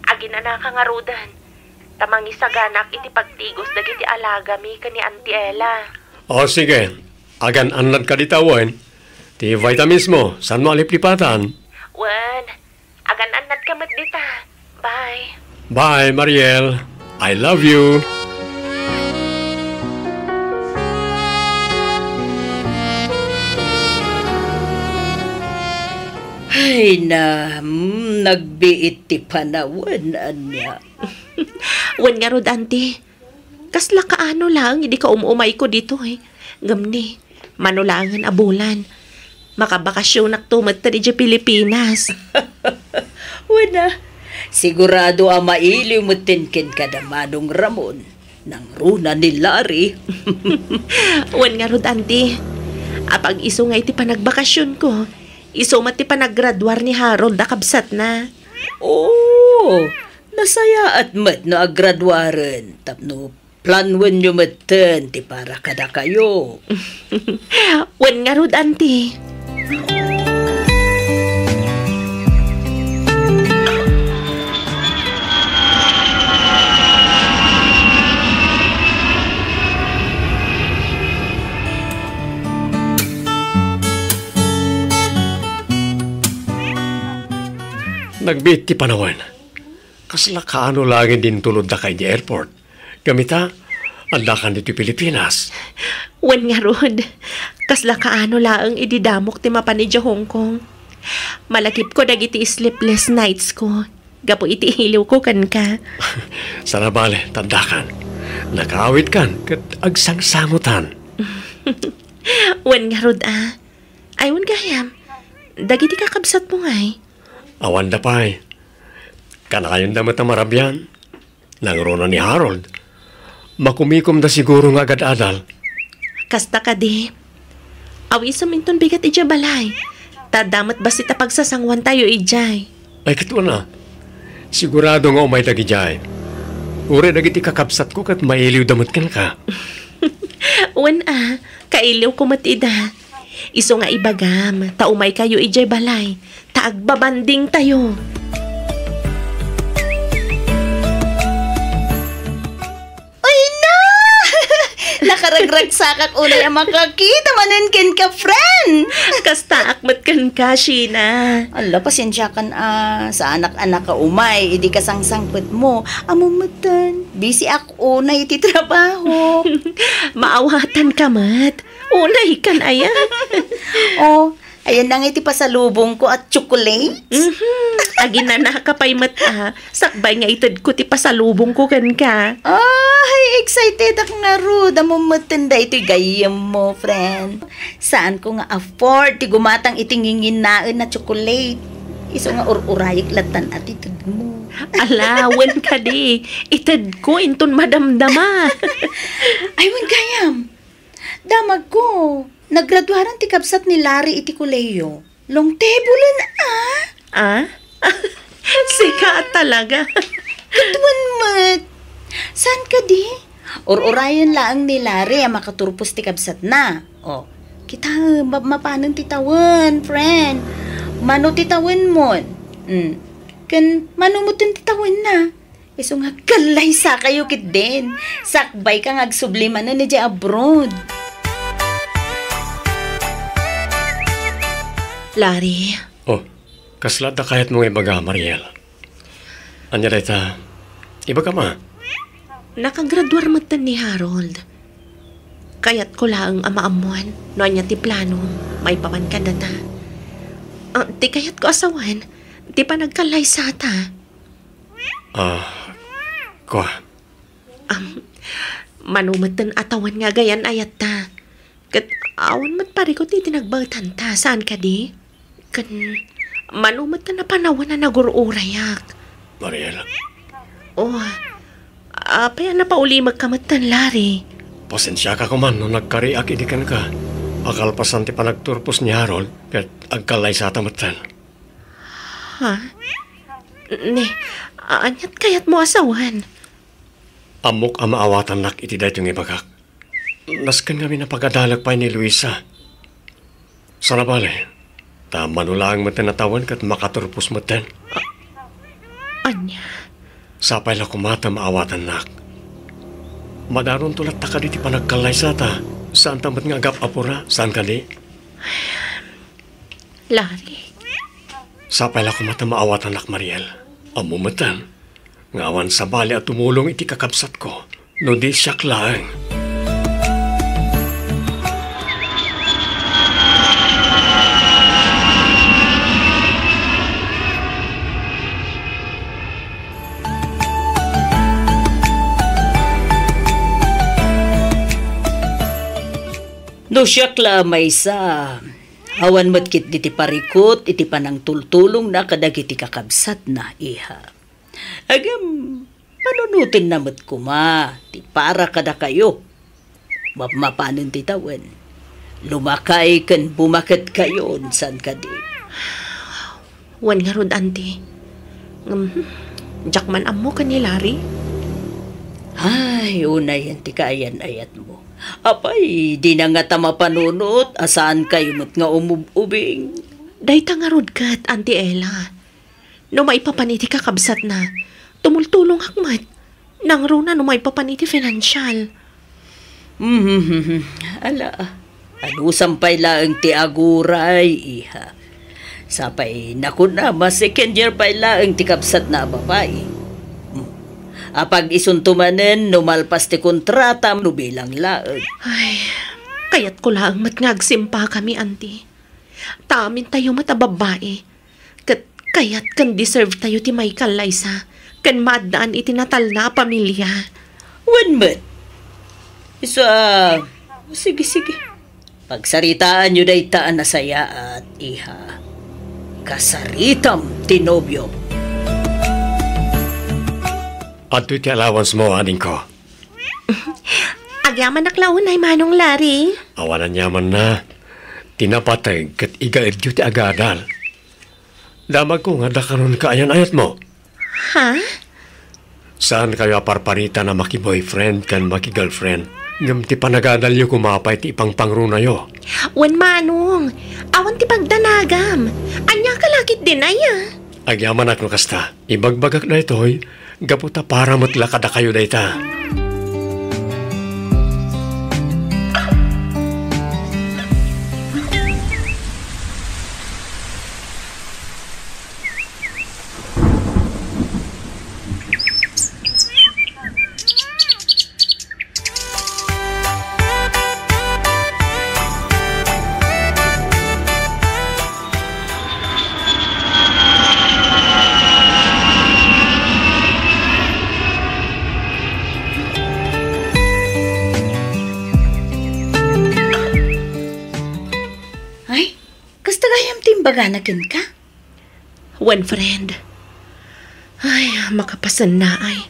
aginanaka ngaruden. Ta mangisaganak iti pagtigos dagiti alagami ken ni Auntie Ella. O, sige. Agan-annadka dita wen. Ti vitamins mo, saanmo a liplipatan? Wen, agan-annadka met dita. Bye. Bye, Mariel. I love you. Ay, na, mm, nagbiit ti panawen, ania. Wen ngarud, Auntie, kasla kaano laeng idi kaum-umayko ditoy. Ngem ni, mano laengen a bulan, makabakasionakto metten idiay Pilipinas. Wen a, sigurado a mailiw metten kenka da Manong Ramon, nangruna ni Larry. Wen ngarud, Auntie, apag-isu nga iti panagbakasionko, isu met ti panaggraduar ni Harold a kabsatna. Oo, nasayaat met no aggraduaren tapno planwenyo metten ti para kadakayo. Wen ngarud, Auntie. Nagbiit ti panawen. Kasla kaano laeng idi intulodda ka idiay airport. Ngem ita, addakan ditoy Pilipinas. Wen ngarud, kasla kaano laeng idi damok ti mapan idiay Hong Kong. Malagipko dagiti sleepless nights ko, gapu iti iliwko kenka. Saan a bale, ta addakan. Nakaawidkan ket agsangsangotan. Wen ngarud a. Ay, wen gayam, dagiti kakabsatmo ngay? Awanda pay. Kanayonda met a marabian. Nangruna ni Harold. Makumikomda siguro nga agad-adal. Kasta kadi. Awisem inton bigat idiay balay. Ta adda met bassit a pagsasanguantayo idiay. Ay, ket wen a. Sigurado nga umay dagidiay. Uray dagiti kakabsatko ket mailiwda met kenka. Wen a, kailiwko met ida. Isu nga ibagam, ta umaykayo idiay balay, ta agbabandingtayo. Ay na! Nakaragragsakak unay a makakita manen kenka, friend! Kastaak met kenka, Sheena. Ala, pasensiakan a, saanak a nakaumay idi kasangsangpetmo. Ammom metten, busy ak unay iti trabaho. Maawatanka met. Unaykan aya. Oh, ayan na nga iti pasalubongko a chocolate. Mhm. Aginanaka pay met a, sakbay nga itedko ti pasalubongko kenka. Ay, excited ak ngarud. Ammom metten daytoy gayyemmo, friend. Saanko nga afford ti gumatang iti nginginnaen a chocolate. Isu nga ur-urayek lattan a ti tedmo. Ala, wen kadi, itedko inton madamdama. Ay, wen gayam. Damagko, naggraduaran ti kabsat ni Larry iti kolehiyo. Long table-en a? Ah? Sika talaga. Ket wen met. Saan kadi? Ur-urayen laeng ni Larry a makaturpos ti kabsatna. Oh, kitaem, mapmapanen ti tawen, friend. Mano ti tawenmon? Mm. Ken mano metten ti tawenna? Isu nga kallaysakayo ketdin. Sakbayka nga agsubli manen idiay abroad. Larry. Oh, kasla adda kayatmo nga ibaga, Mariel? Ania dayta? Ibagam a. Nakagraduar metten ni Harold. Kayatko laeng a maammon no ania ti planom maipapan kadata. Ah, ti kayatko a sawen, ti panagkallaysata. Ah, kua. Am, mano metten a tawen nga agayan-ayatta. Ket awan met parikut iti nagbaetanta, saan kadi? Ken mano metten a panawen a nagur-urayak. Mariel. Oh, apay a napaulimekka metten, Larry? Pasensiaka koman no nagkariak idi kenka. Akalpasan ti panagturpos ni Harold, ket agkallaysata metten. Ha? Ne, aniat kayatmo a sawen? Ammok a maawatannak iti daytoy nga ibagak. Nasken ngamin a pagadalek pay ni Luisa. Sana bale, ta mano laeng met a natawen ket makaturpos metten. Ania? Sapay la koma ta maawatannak. Madaronto latta kadi ti panagkallaysata, saanta met nga agap-apura, saan kadi? Larry. Sapay la koma ta maawatannak, Mariel. Ammom metten nga awan sabali a tumulong iti kakabsatko no di siak laeng. No siak la a maysa, awan met ketdi ti parikut iti panangtultulongna kadagiti kakabsatna, iha. Ngem, panunotenna met koma ti para kadakayo. Mapmapanen ti tawen, lumakay ken bumaketkayon, saan kadi? Wen ngarud, Auntie. Ngem, diak man ammo ken ni Larry. Ay, unayen ti kaayan-ayatmo. Apay, dina ngata mapanunot a saankayo met nga umub-ubing? Dayta ngarud ket, Auntie Ella. No maipapan iti kakabsatna, tumultulongak met. Nangruna no maipapan iti financial. Mhm, ala, anusam pay laeng ti aguray, iha. Sapay nakuna, mas second year pay laeng ti kabsatna a babai. Hmm. Apag-isunto manen no malpas ti kontrata no bilang laeng. Ay, kayatko laeng met nga agsimpakami, Auntie. Ta amintayo met a babbai. Ket kayat ken deserve tayo ti maikallaysa ken maaddaan iti natalna a pamilia. Wen met. Isu a, sige, sige. Pagsaritaanyo dayta a nasayaat, iha. Kasaritam ti nobiom. Adtoy ti allowance mo, adingko. Agyamanak la unay, Manong Larry. Awan aniamanna. Ti napateg ket igaedyo ti agadal. Damagko nga dakaron kaayan-ayatmo. Ha? Saankayo a parparitan a maki-boyfriend ken maki-girlfriend. Ngem ti panagadalyo koma pay ti ipangpangrunayo. Wen, Manong, awan ti pagdanagam. Ania ka lakit din aya? Agyamanak no kasta. Ibagbagak daytoy, gapu ta para met la kadakayo dayta. Ay, kasta gayam ti imbagana kenka? Wen, friend. Ay, makapasennaay.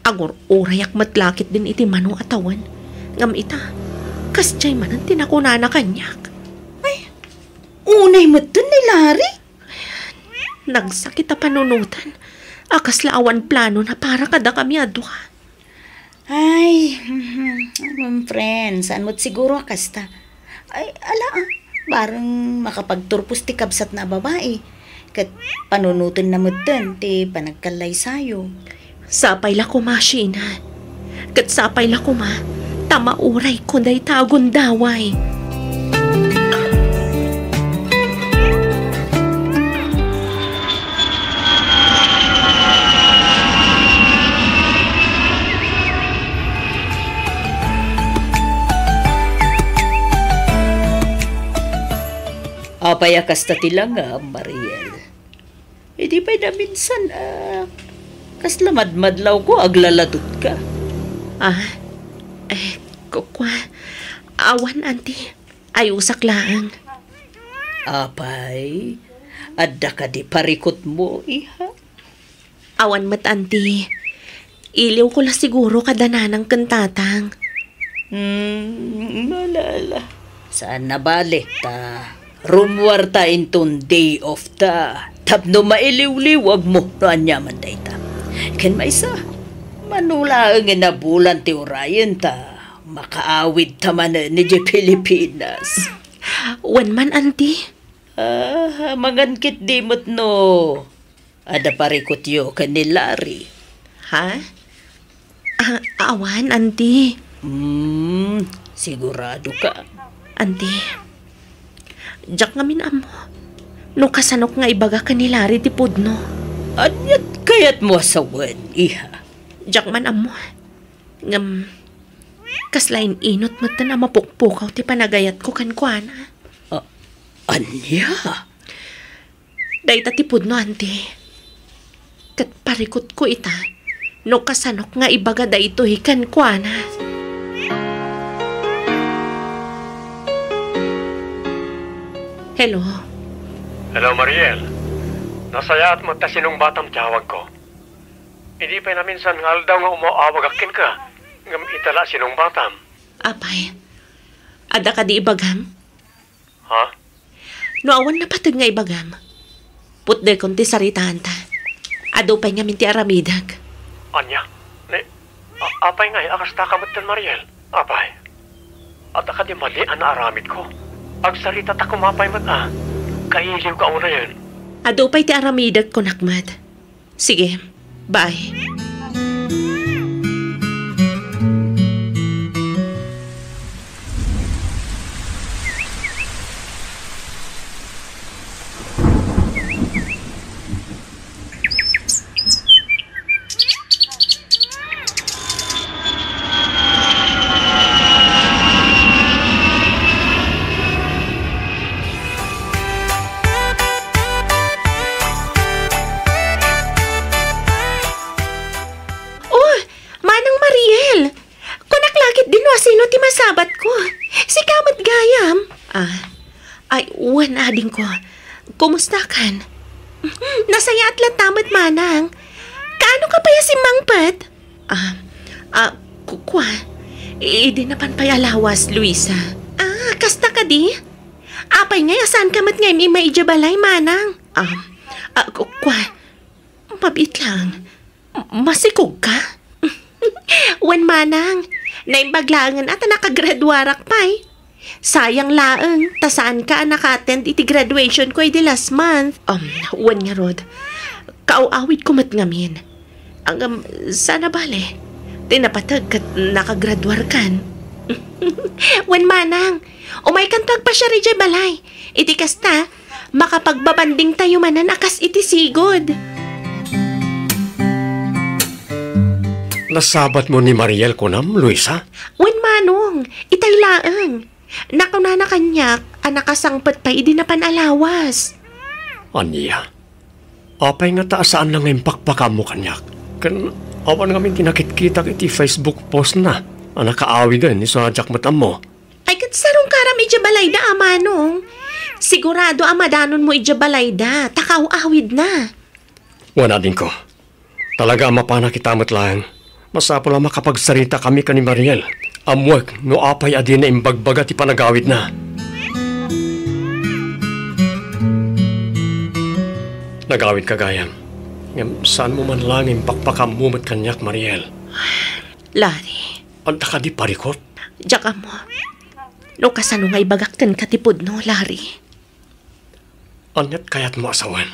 Agur-urayak met lakit din iti mano a tawen. Ngem ita, kasdiay manen ti nakunana kaniak. Ay, unay metten ni Larry? Nagsakit a panunoten a kasla awan planona para kadakami a dua. Ay, mhm, friend, saan met siguro a kasta. Ay, ala, ah, bareng makapagturpos ti kabsatna a babai. Ket panunotenna metten ti panagkallaysayo. Sapay la koma, Sheena. Ket sapay la koma, ta maurayko dayta a gundaway. Apay a kasta ti langam, Mariel? Idi pay naminsan, ah, kasla madmadlawko, aglaladutka. Ah, eh, ku-, kua, awan, Auntie. Ayusak laeng. Apay, adda kadi parikutmo, iha? Awan met, Auntie. Iliwko la siguro kada nanang ken tatang. Hmm, ala, ala. Saan a bale ta rummuarta inton day off ta tapno mailiwliwagmo no aniaman dayta. Ken maysa, mano laengen a bulan ti urayen ta makaawidta manen idiay Pilipinas. Wen man, Auntie. Ah, amangan ketdi met no adda parikutyo ken ni Larry. Ha? Ah, awan, Auntie. Hmm, sigurado ka? Auntie, diak ngamin ammo no kasanok nga ibaga ken ni Larry ti pudno. Aniat kayatmo a sawen, iha? Diak man ammo. Ngem, kasla in-inut metten a mapukpukaw ti panagayatko kenkuana. Ah, ania? Dayta ti pudno, Auntie. Ket parikutko ita no kasanok nga ibaga daytoy kenkuana. Hello? Hello, Mariel. Nasayaat met ta sinungbatam ti awagko. Idi pay naminsan nga aldaw nga umaw-awagak kenka, ngem ita la sinungbatam. Apay, adda kadi ibagam? Ha? No awan napateg nga ibagam, putdekon ti saritaanta. Adu pay ngamin ti aramidek. Ania? Ni, a-, apay ngay a kasta ka metten, Mariel? Apay, adda kadi madi a naaramidko? Agsarita ta koma pay met a. Kailiw ka unayen. Adu pay ti aramidek, kunak met. Sige, bye. Oh, Manang Mariel! Kunak lakit din no asino ti masabatko. Sika met gayam. Ah, ay, wen, adingko. Kumusta kan? Nasayaat latta met, Manang. Kaano ka pay a simmangpet? Ah, ah, ku-, kua, idi napan pay a lawas, Luisa. Ah, kasta kadi? Apay ngay a saan ka met nga im-immay idiay balay, Manang? Ah, ah, ku-, kua, mabiit lang. Masikog ka? Wen manang, naimbag laengen a ta nakagraduarak pay. Sayang laeng, ta saan ka a naka-attend iti graduation ko idi last month. Um, wen ngarud, kaaw-awid ko met ngamin. Ngem, sana bale, ti napateg ket nakagraduarkan. Wen manang, umaykanto agpasiar idiay balay. Iti kasta, makapagbabanding tayo manen a kas iti sigud. Nasabat mo ni Mariel kunam, Luisa? Wen manong, itay laeng. Nakunana kaniak a nakasangpet pay idi napan a lawas. Ania? Apay ngata a saanna nga impakpakaammo kaniak? Ken awan ngamin ti nakitkitak iti Facebook post na a nakaawiden isu a diak met ammo. Ay, ket sarungkaram idiay balayda a manong. Sigurado a madanonmo idiay balayda, ta kaaw-awidna. Wen adingko. Talaga a mapanak ita met laeng. Masapul a makapagsaritakami ken ni Mariel. Ammoek no apay a dina imbagbaga ti panagawidna. Nagawidka gayam. Ngem saanmo man laeng impakpakaammo met kaniak, Mariel. Larry. Adda kadi parikut? Diak ammo. No kasano nga ibagak kenka ti pudno, Larry? Aniat kayatmo a sawen?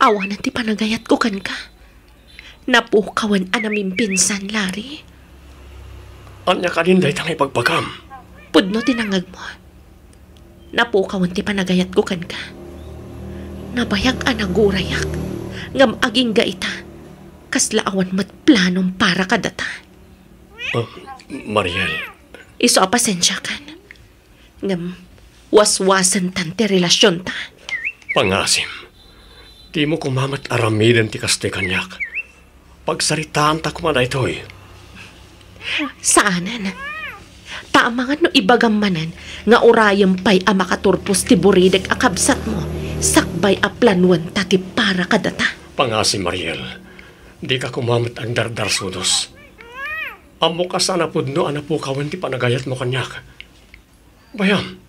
Awanen ti panagayatko kenka. Napukawen a namimpinsan, Larry. Ania kadin dayta nga ibagbagam? Pudno ti nangngegmo. Napukawen ti panagayatko kenka. Nabayag a nagurayak, ngem agingga ita, kasla awan met planom para kadata. Ah, Mariel. Isu a pasensiakan. Ngem, waswasentan ti relasionta. Pangasim, dimo koma met aramiden ti kastoy kaniak. Pagsaritaanta koma daytoy. Saanen. Ta amangan no ibagam manen nga urayem pay a makaturpos ti buridek a kabsatmo, sakbay a planuenta ti para kadata. Pangasim, Mariel, dika koma met agdardarsudos. Ammok a saan a pudno a napukawen ti panagayatmo kaniak. Bayam,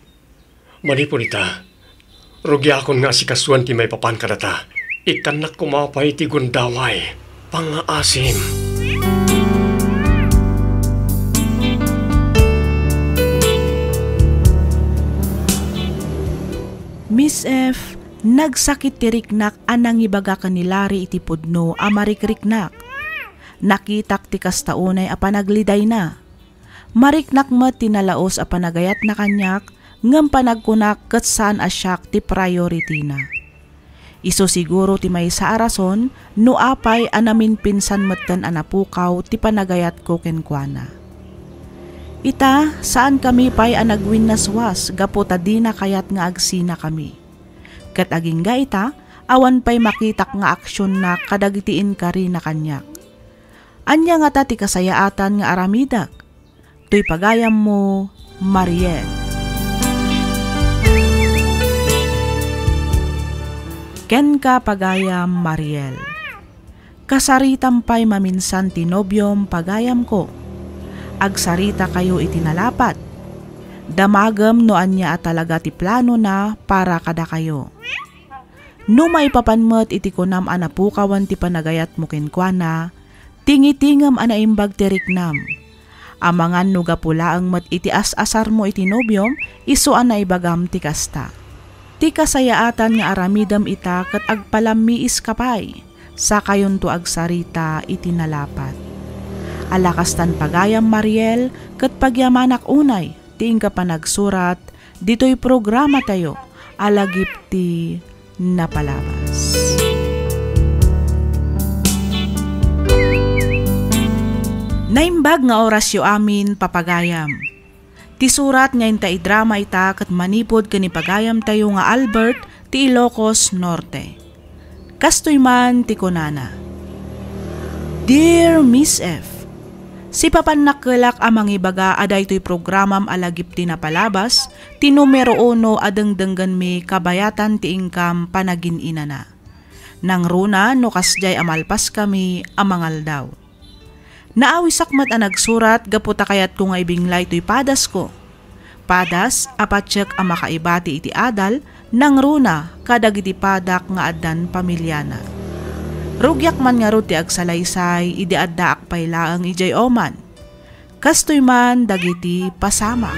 manipud ita, rugiakon nga asikasuan ti maipapan kadata. Ikkannak koma pay ti gundaway. Pangaasim. Miss F, nagsakit ti riknak a nangibaga ken ni Larry iti pudno a marikriknak. Nakitak ti kasta unay a panaglidayna. Mariknak met ti nalaus a panagayatna kaniak, ngem panagkunak ket saan a siak ti priority-na. Isu siguro ti maysa a rason no apay a namimpinsan metten a napukaw ti panagayatko kenkuana. Ita, saankami pay a nagwinnaswas gapu ta dina kayat nga agsinakami. Ket agingga ita, awan pay makitak nga aksionna kadagiti inkarina kaniak. Ania ngata ti kasayaatan nga aramidek? Toy pagayammo, Mariel. Kenka, pagayam Mariel. Kasaritam pay maminsan ti nobiom, pagayamko. Agsaritakayo iti nalapat. Damagem no ania a talaga ti planona para kadakayo. No maipapan met iti kunam a napukawan ti panagayatmo kenkuana, tingitingem a naimbag ti riknam. Amangan no gapu laeng met iti as-asarmo iti nobiom, isu a naibagam ti kasta. Ti kasayaatan nga aramidem ita ket agpalammiiska pay, sakayonto agsarita iti nalapat. Ala kastan pagayam, Mariel, ket pagyamanak unay ti inka panagsurat ditoy programatayo a Lagip ti Napalabas. Naimbag nga orasyo amin, papagayam. Ti surat nga inta idrama ita ket manipud ken ni pagayamtayo nga Albert ti Ilocos Norte. Kastoy man ti kunana, Dear Miss F, sipapan nakkelak a mangibaga a daytoy programam a Lagip ti Napalabas ti numero uno a dengdenggenmi kabayatan ti inkam panagin-inana. Nangruna no kasdiay a malpaskami a mangaldaw. Naawisak met a nagsurat gapu ta kayatko nga ibingla itoy padasko. Padas a patiek a makaibati iti adal, nangruna kadagiti padak nga addan pamiliana. Rugiak man ngarud ti agsalaysay idi addaak pay laeng idiay Oman. Kastoy man dagiti pasamak.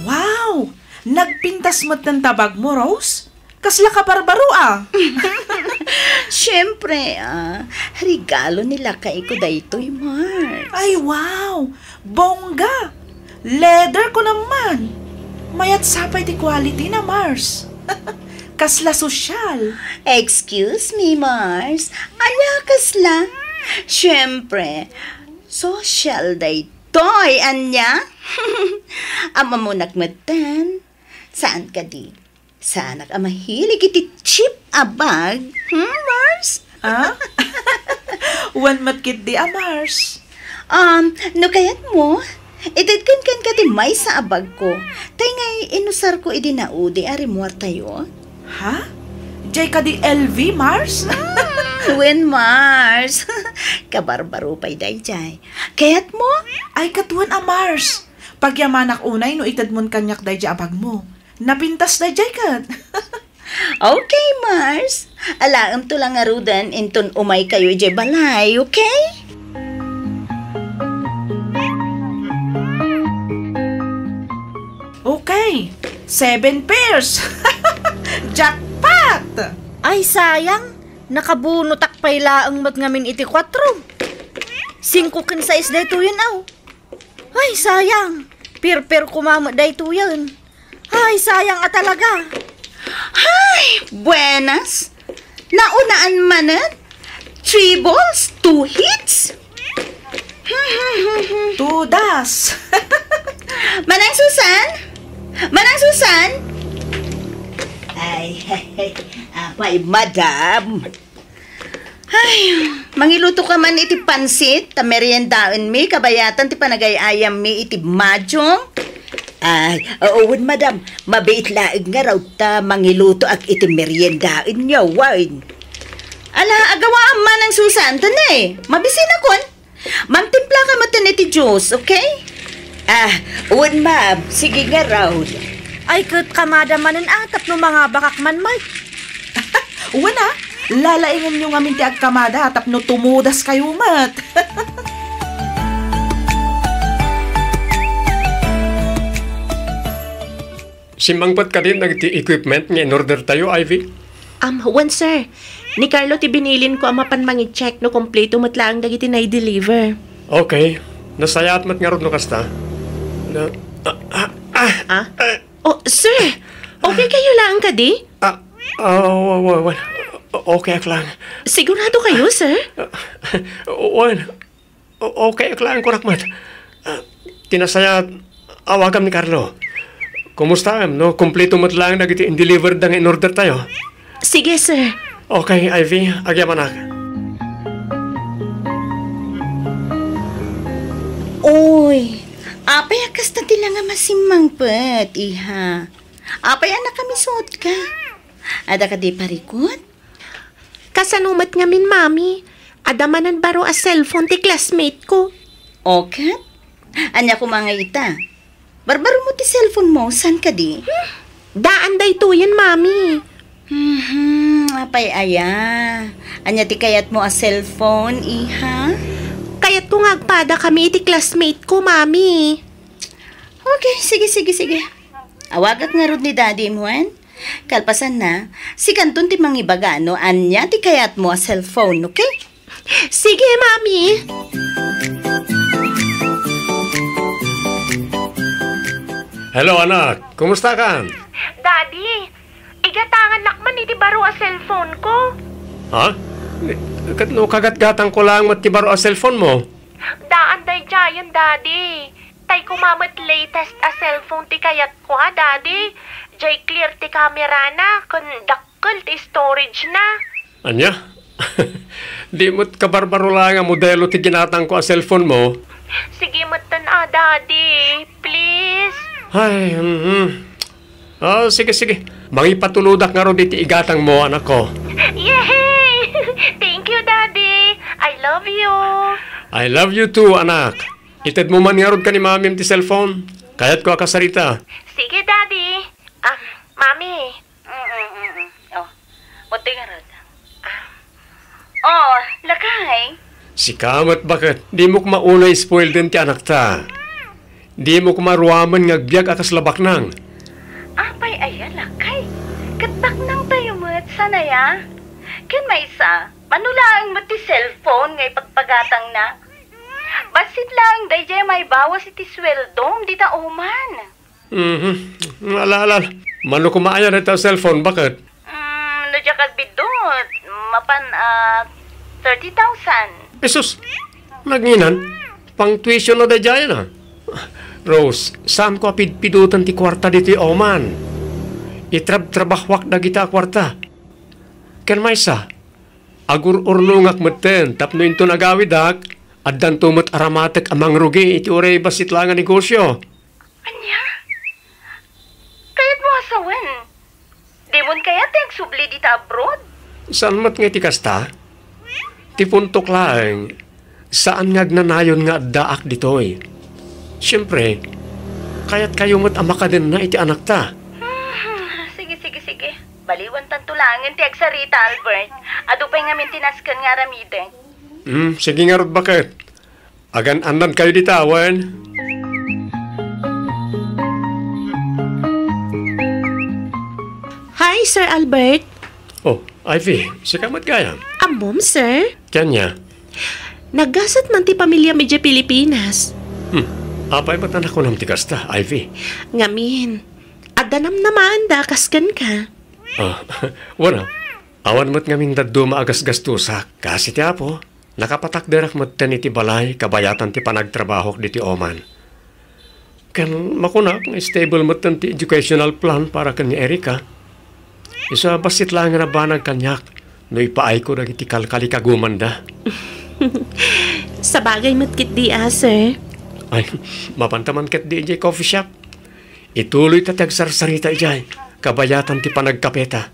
Wow! Nagpintas met ti abagmo, Rose? Kasla kabarbaro a! Siyempre, ah, regalo ni lakayko daytoy, Mars. Ay, wow! Bongga! Leather ko naman! Mayat sapay ti quality na, Mars. Kasla sosyal. Excuse me, Mars. Ania kasla? Siyempre, sosyal daytoy, ania? Ammonak metten. Saan kadi? Saanak a mahilig iti cheap a bag? Hmm, Mars? Ah? Wen met ketdi a Mars. Um, no kayatmo, itedken kenka ti maysa a bagko. Tay ngay inusarko idi naudi a rimuartayo. Ha? Jay kadi L V, Mars? Hmm, wen, Mars. Kabarbaro pay dayjay. Kayatmo? Ay, ket wen a Mars. Pagyamanak unay no itedmon kaniak dayjay a bagmo. Napintas dayjay ket. Okay, Mars. Alaemto la ngaruden inton umaykayo idiay balay, okay? Okay. Seven pairs. Jackpot! Ay, sayang. Nakabunotak pay laeng met ngamin iti kuatro. Singko ken sais daytoyen, aw. Ay, sayang. Pirpir koma met daytoyen. Ay, sayang a talaga. Ay, buenas. Naunaan manen. Three balls, two hits. Tudas. Manang Susan? Manang Susan? Ay, ay, ay. Apay, madam. Ay, mangiluto ka man iti pansit, ta meriendaenmi, kabayatan ti panagay-ayammi iti mahjong. Ay, oo, wen, madam, mabiit laeng ngarud ta mangilutoak iti meriendaenyo, wen. Ala, agawam, Manang Susan, ta ne, mabisinakon. Mangtimpla ka metten iti juice, okay? Ah, wen, ma'am. Sige ngarud. Ay, ket kamada manen a, tapno mangabakak man met. Wen a, lalaingenyo ngamin ti agkamada tapno tumudaskayo met. Simmangpet kadin dagiti equipment nga in-ordertayo, Ivy? Am, wen, sir. Ni Carlo ti binilinko a mapan mangi-check no kompleto met laeng dagiti nai-deliver. Okay. Nasayaat met ngarud no kasta. Na, ah, ah, ah, Ah? ah, Oh, sir! Okay kayo laeng kadi? Ah, ah, wa-, wa-, wa-, okay ak lang. Sigurado kayo, sir? Ah, wen, o-, okay ak lang, kunak met. Ah, ti nasayaat, awagam ni Carlo. Kumustaem no kompleto met laeng dagiti in-deliver da nga in-order tayo? Sige, sir. Okay, Ivy, agyamanak. Uy, apay a kasta ti la nga masimmangpet, iha? Apay a nakamisotka? Adda kadi parikut? Kasano met ngamin, Mami? Adda manen baro a cellphone ti classmate ko. O ket? Ania koma ngay ita? Barbaro mo ti cellphone mo, saan kadi? Hmm, daan daytoyen, Mami. Mhm, apay aya? Ania ti kayatmo a cellphone, iha? Kayatko nga agpadakami iti classmate ko, Mami. Okay, sige, sige, sige. Awagak ngarud ni Daddy mo, en? Kalpasanna, sikanton ti mangibaga no ania ti kayatmo a cellphone, okay? Sige, Mami. Hello, anak. Kumusta ka? Daddy, igatangannak man iti baro a cellphone ko. Ha? Ket no kagatgatang ko lang met ti baro a cellphone mo? Daan daydiayen, Daddy. Tay koma met latest a cellphone ti kayatko a, Daddy. Jay clear ti kamerana, ken dakkel ti storage na. Ania? Di met kabarbaro la nga modelo ti ginatangko a cellphone mo? Sige metten a, Daddy. Please. Ay, mhm. Ah, sige, sige. Mangipatulodak ngarud iti igatang mo, anak ko. Yay! Thank you, Daddy. I love you. I love you too, anak. Ited mo man ngarud ken ni Mamim ti cellphone. Kayatko a kasarita. Sige, Daddy. Ah, Mami. Di ngarud. Ah. Oh, lakay. Sika met baket, dimo koma unay spoilden ti anakta. Dimo koma ruamen nga agbiag a kasla baknang. Apay aya, lakay? Ket baknangtayo met, saan aya? Ken maysa, mano laeng met ti cellphone nga ipagpagatangna? Bassit laeng daydiay maibawas iti sueldom dita Oman. Mhm. Ala, ala, ala. Mano koma aya dayta a cellphone, baket? Mm, no diak agbiddut, mapan, ah, thirty thousand. Jesus! Nagnginan? Pang-tuition na daydiay na. Rose, saanko a pidpidoten ti kuarta ditoy Oman. Itrabtrabahoak dagita a kuarta. Ken maysa, agur-urnongak metten tapno inton agawidak, addanto met aramatek a mangrugi iti uray bassit laeng a negosyo. Ania? Kayatmo a sawen? Dimon kayat ti agsubli dita abroad? Saan met nga iti kasta? Ti puntok laeng, saan nga agnanayon nga addaak ditoy. Siempre, kayatkayo met a makadenna iti anakta. Hmm, sige, sige, sige. Baliwantanto laengen ti agsarita, Albert. Adu pay ngamin ti nasken nga aramidek. Hmm, sige ngarud, baket. Agan-annadkayo dita, wen? Hi, Sir Albert. Oh, Ivy, sika met gayam? Ammom, sir? Ken ania? Naggasat man ti pamiliam idiay Pilipinas. Hmm, apay met a nakunam ti kasta, Ivy? Ngamin, adda namnamaanda kas kenka. Ah, wen a, awan met ngamin dadduma a gasgastosak, kas iti Apo. Nakapatakderak metten iti balay kabayatan ti panagtrabahok ditoy Oman. Ken makunak nga stable metten ti educational plan para ken ni Erica. Isu a bassit laeng a nabanag kaniak no ipaayko dagiti kalkalikagumanda. Sabagay met ketdi a, sir. Ay, mapanta man ketdi idiay coffee shop. Ituloyta ti agsarsarita idiay kabayatan ti panagkapeta.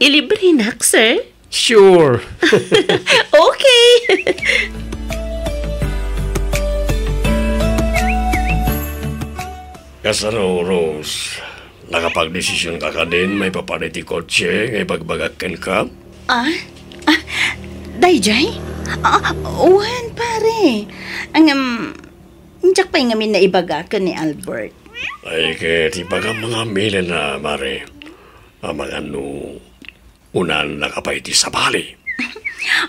Ilibrenak, sir? Sure. Okay. Kasano, Rose? Nakapagdesisionka kadin maipapan iti kotse nga ibagbagak kenka? Ah? Ah, daydiay? Ah, wen, pare. Ngem, diak pay ngamin naibaga ken ni Albert. Ay, ket ibagam nga aminen a, mare. Amangan no unanna ka pay iti sabali.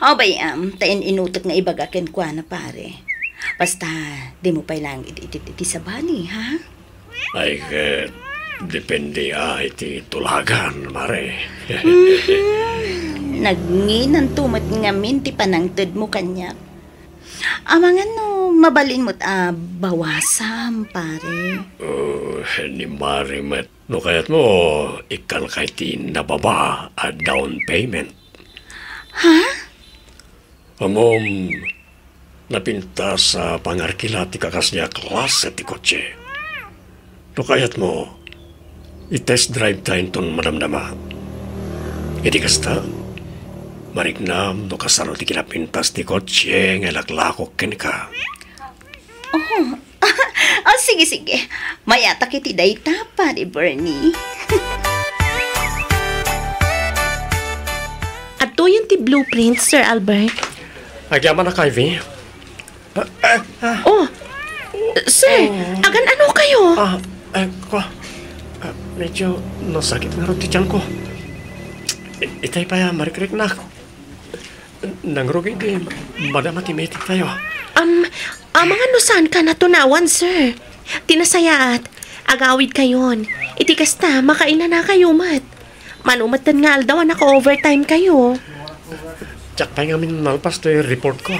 Abay, am, ta in-inutek nga ibaga kenkuana, pare. Basta, dimo pay laeng iti, iti, iti sabali, ha? Ay, ket depende a iti tulagan, mare. Mhm. Nagnginanto met ngamin ti panangtedmo kaniak. Amangan no mabalin met a bawasam, pare. Oh, ni mare met. No kayatmo, ikkanka iti nababa a down payment. Ha? Ammom, napintas a pangarkila ti kakasdiak klase ti kotse. No kayatmo, i-test drive ta inton madamdama. Iti kasta, mariknam no kasano ti kinapintas ti kotse nga ilaklakok kenka. Oh, oh, sige, sige. Mayatak iti dayta, Pare Bernie. Adtoyen ti blueprint, Sir Albert. Agyamanak, Ivy. Ah, ah, ah. Oh, sir, agan-ano kayo? Ah, eh, ko, ah, medyo nasakit ngarud ti tiyan ko. I-, itay pay a marikriknak. Nangrugi idi madama ti meeting tayo. Am, amangan no saanka natunawan, sir. Ti nasayaat, agawidkayon. Iti kasta, makainanakayo met. Mano metten nga aldaw a naka-overtime kayo. Diak pay ngamin nalpas toy report ko.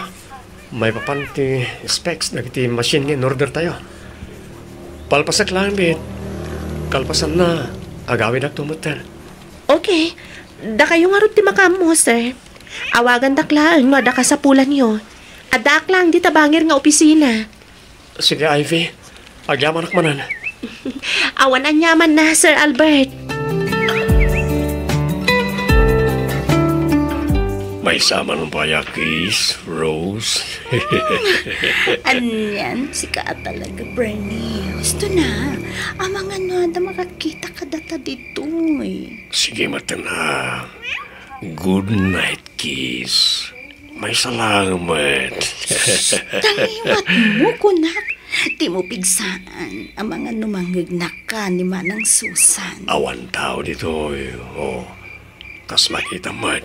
Maipapan ti specs dagiti machine nga in-order tayo. Palpasak laeng met. Kalpasanna, agawidakto metten. Okay. Dakayo ngarud ti makaammo, sir. Awagandak laeng no adda kasapulanyo. Addaak laeng dita bangir nga opisina. Sige, Ivy. Agyamanak manen. Awan aniamanna, Sir Albert. Maysa man pay a kiss, Rose. Anian, sika a talaga, Bernie. Husto na. Amangan no adda makakita kadata ditoy. Sige, metten a. Good night kiss. Maysa laeng met. Tangiwat mo, kunak. Di mo pigsaan, amangan no mangngegnak ka ni Manang Susan. Awan tao ditoy. Oh, kas makita met,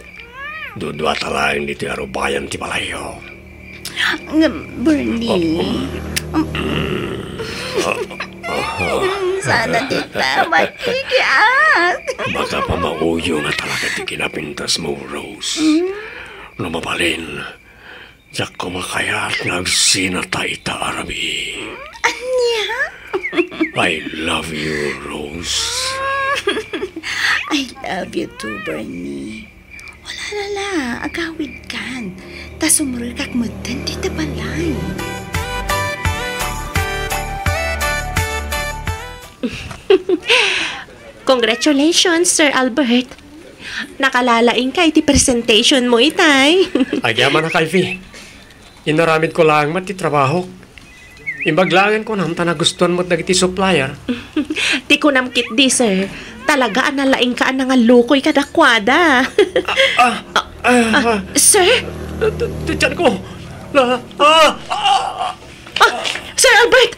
dudua ta laeng ditoy a rubayan ti balayyo. Ngem, Bernie, um, sana dita makikiat. Baka pamauyo nga talaga ti kinapintas mo, Rose. Hmm? No mabalin, diak koma kayat nga agsinata ita a rabii. Ania? I love you, Rose. I love you too, Bernie. Wala, wala, agawidkan. Ta sumrekak metten dita balay. Congratulations, Sir Albert. Nakalalaing ka iti presentation mo itay. Agyamanak, Ivy. Inaramid ko laeng met ti trabahok. Imbag laeng kunam ta nagustuan met dagiti supplier. Ti kunam ketdi, sir, talaga a nalaing ka a nangallukoy kadakuada. Ah, ah, ah, ah, sir? Ti, ti tiyan ko. La, ah, ah, ah. Ah, Sir Albert!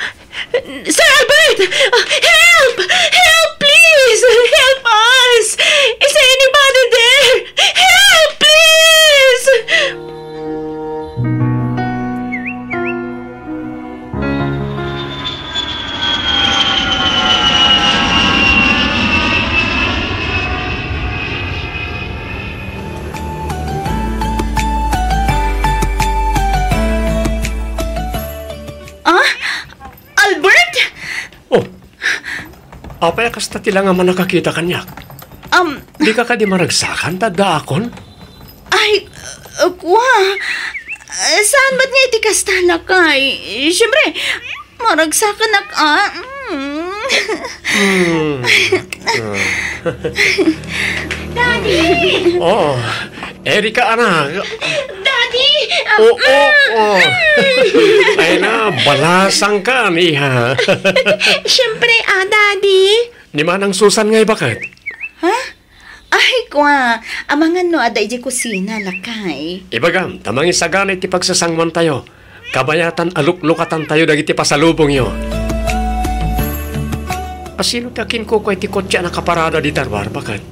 Sir Albert! Ah, help! Help, please! Help us! Is there anybody there? Help, please! Ah? Albert? Oh, apay a kasta ti langaman a kakita kaniak? Um, Dika kadi maragsakan ta addaakon? Ay, uh, kua. Uh, saan met nga iti kasta, lakay? Siyempre, maragsakanak, ah. Mm. Hmm. Ah. Daddy! Oh, Erika, anak. Daddy! Oo, oo. Ay na, balasang ka, iha. Siyempre, ah, Daddy. Ni Manang Susan ngay baket? Ha? Ay, kua, amangan no adda idiay kusina, lakay. Ibagam, ta mangisagana iti pagsasanguantayo. Kabayatan a luklukatantayo dagiti pasalubongyo. Asino ti akinkukua iti kotse a nakaparada dita ruar, baket?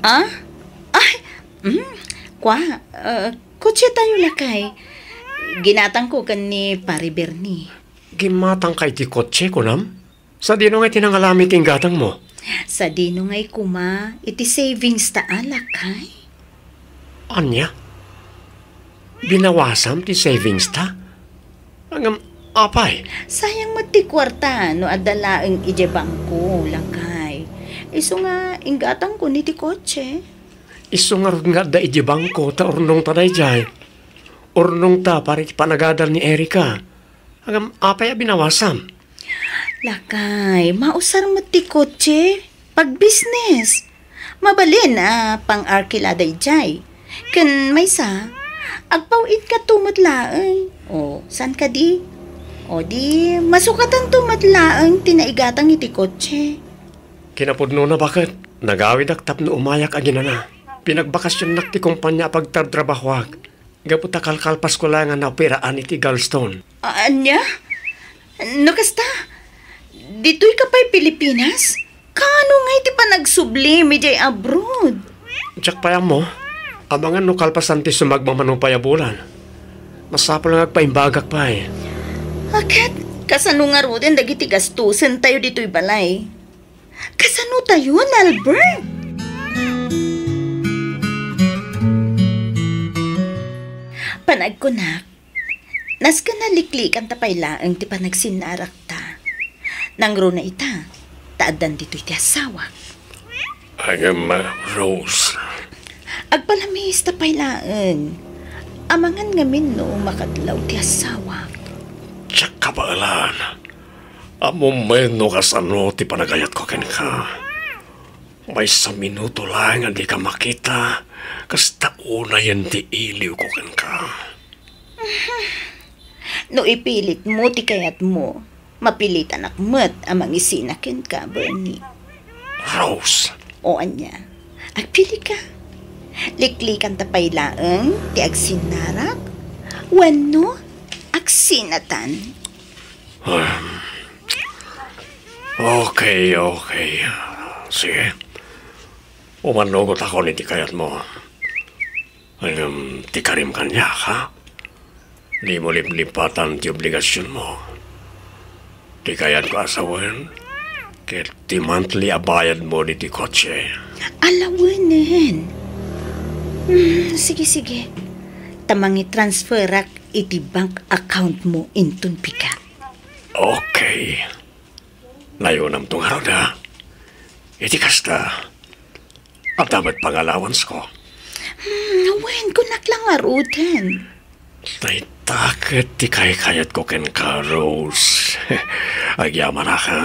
Ah? Ay, mm, kua, uh, kotse tayo, lakay. Ginatangko ken ni Pare Bernie. Ginmatangka iti kotse, kunam? Sadino ngay ti nangalami ti inggatangmo? Sadino ngay koma iti savings ta, a, lakay? Ania? Binawasam ti savings ta? Ngem, apay? Sayang met ti kuarta no adda laeng idiay bangko, lakay. Isu nga inggatangkon iti kotse. Isu ngarud nga adda idiay bangko ta urnongta daydiay. Urnongta para iti panagadal ni Erika. Ngem, apay a binawasam? Lakay, mausar met ti kotse. Pagbisnes. Mabalin a pang-arkila daydiay. Ken maysa, agpaw-itkatayo met laeng. O, saan kadi? O di, masukatanto met laeng ti naigatang iti kotse. Kinapudnona, baket, nagawidak tapno umayak aginana. Pinagbakasionnak ti kompania a pagtartrabahoak. Gapu ta kalkalpasko laeng a naoperaan iti gallstone. A-, ania? No kasta, ditoy ka pay Pilipinas? Kaano ngay ti panagsublim idiay abroad? Diak pay ammo. Amangan no kalpasan ti sumagmamano pay a bulan. Masapul nga agpaimbagak pay. A ket, kasano ngaruden dagiti gastusen tayo ditoy balay? Kasano tayon, Albert? Panagkunak, nasken a liklikanta pay laeng ti panagsinnarakta. Nangruna ita, ta addan ditoy ti asawak. Ngem, Rose. Agpalamista pay laeng. Amangan ngamin no makadlaw ti asawak. Diak kabaelan. Ammom no kasano ti panagayatko kenka. Maysa minuto laeng a dika makita, kasta unayen ti iliwko kenka. No ipilitmo ti kayatmo, mapilitanak met a mangisina kenka, Bernie. Rose! O ania, agpilika. Liklikanta pay laeng ti agsinnarak wenno agsinatan? Okay, okay. Sige. Umannugotakon iti kayatmo. Ngem ti karim kaniak, ha? Dimo liplipatan ti obligasionmo. Ti kayatko a sawen, ket ti monthly a bayadmo diti kotse. Alawenen. Hmm, sige, sige. Ta mangitransferak iti bank accountmo inton pigat. Okay. Layonamto ngarud, ha? Iti kasta, adda met pangalawansko. Hmm, wen, kunak la ngaruden. Dayta ket ti kaykayatko kenka, Rose. Agyamanak, ha?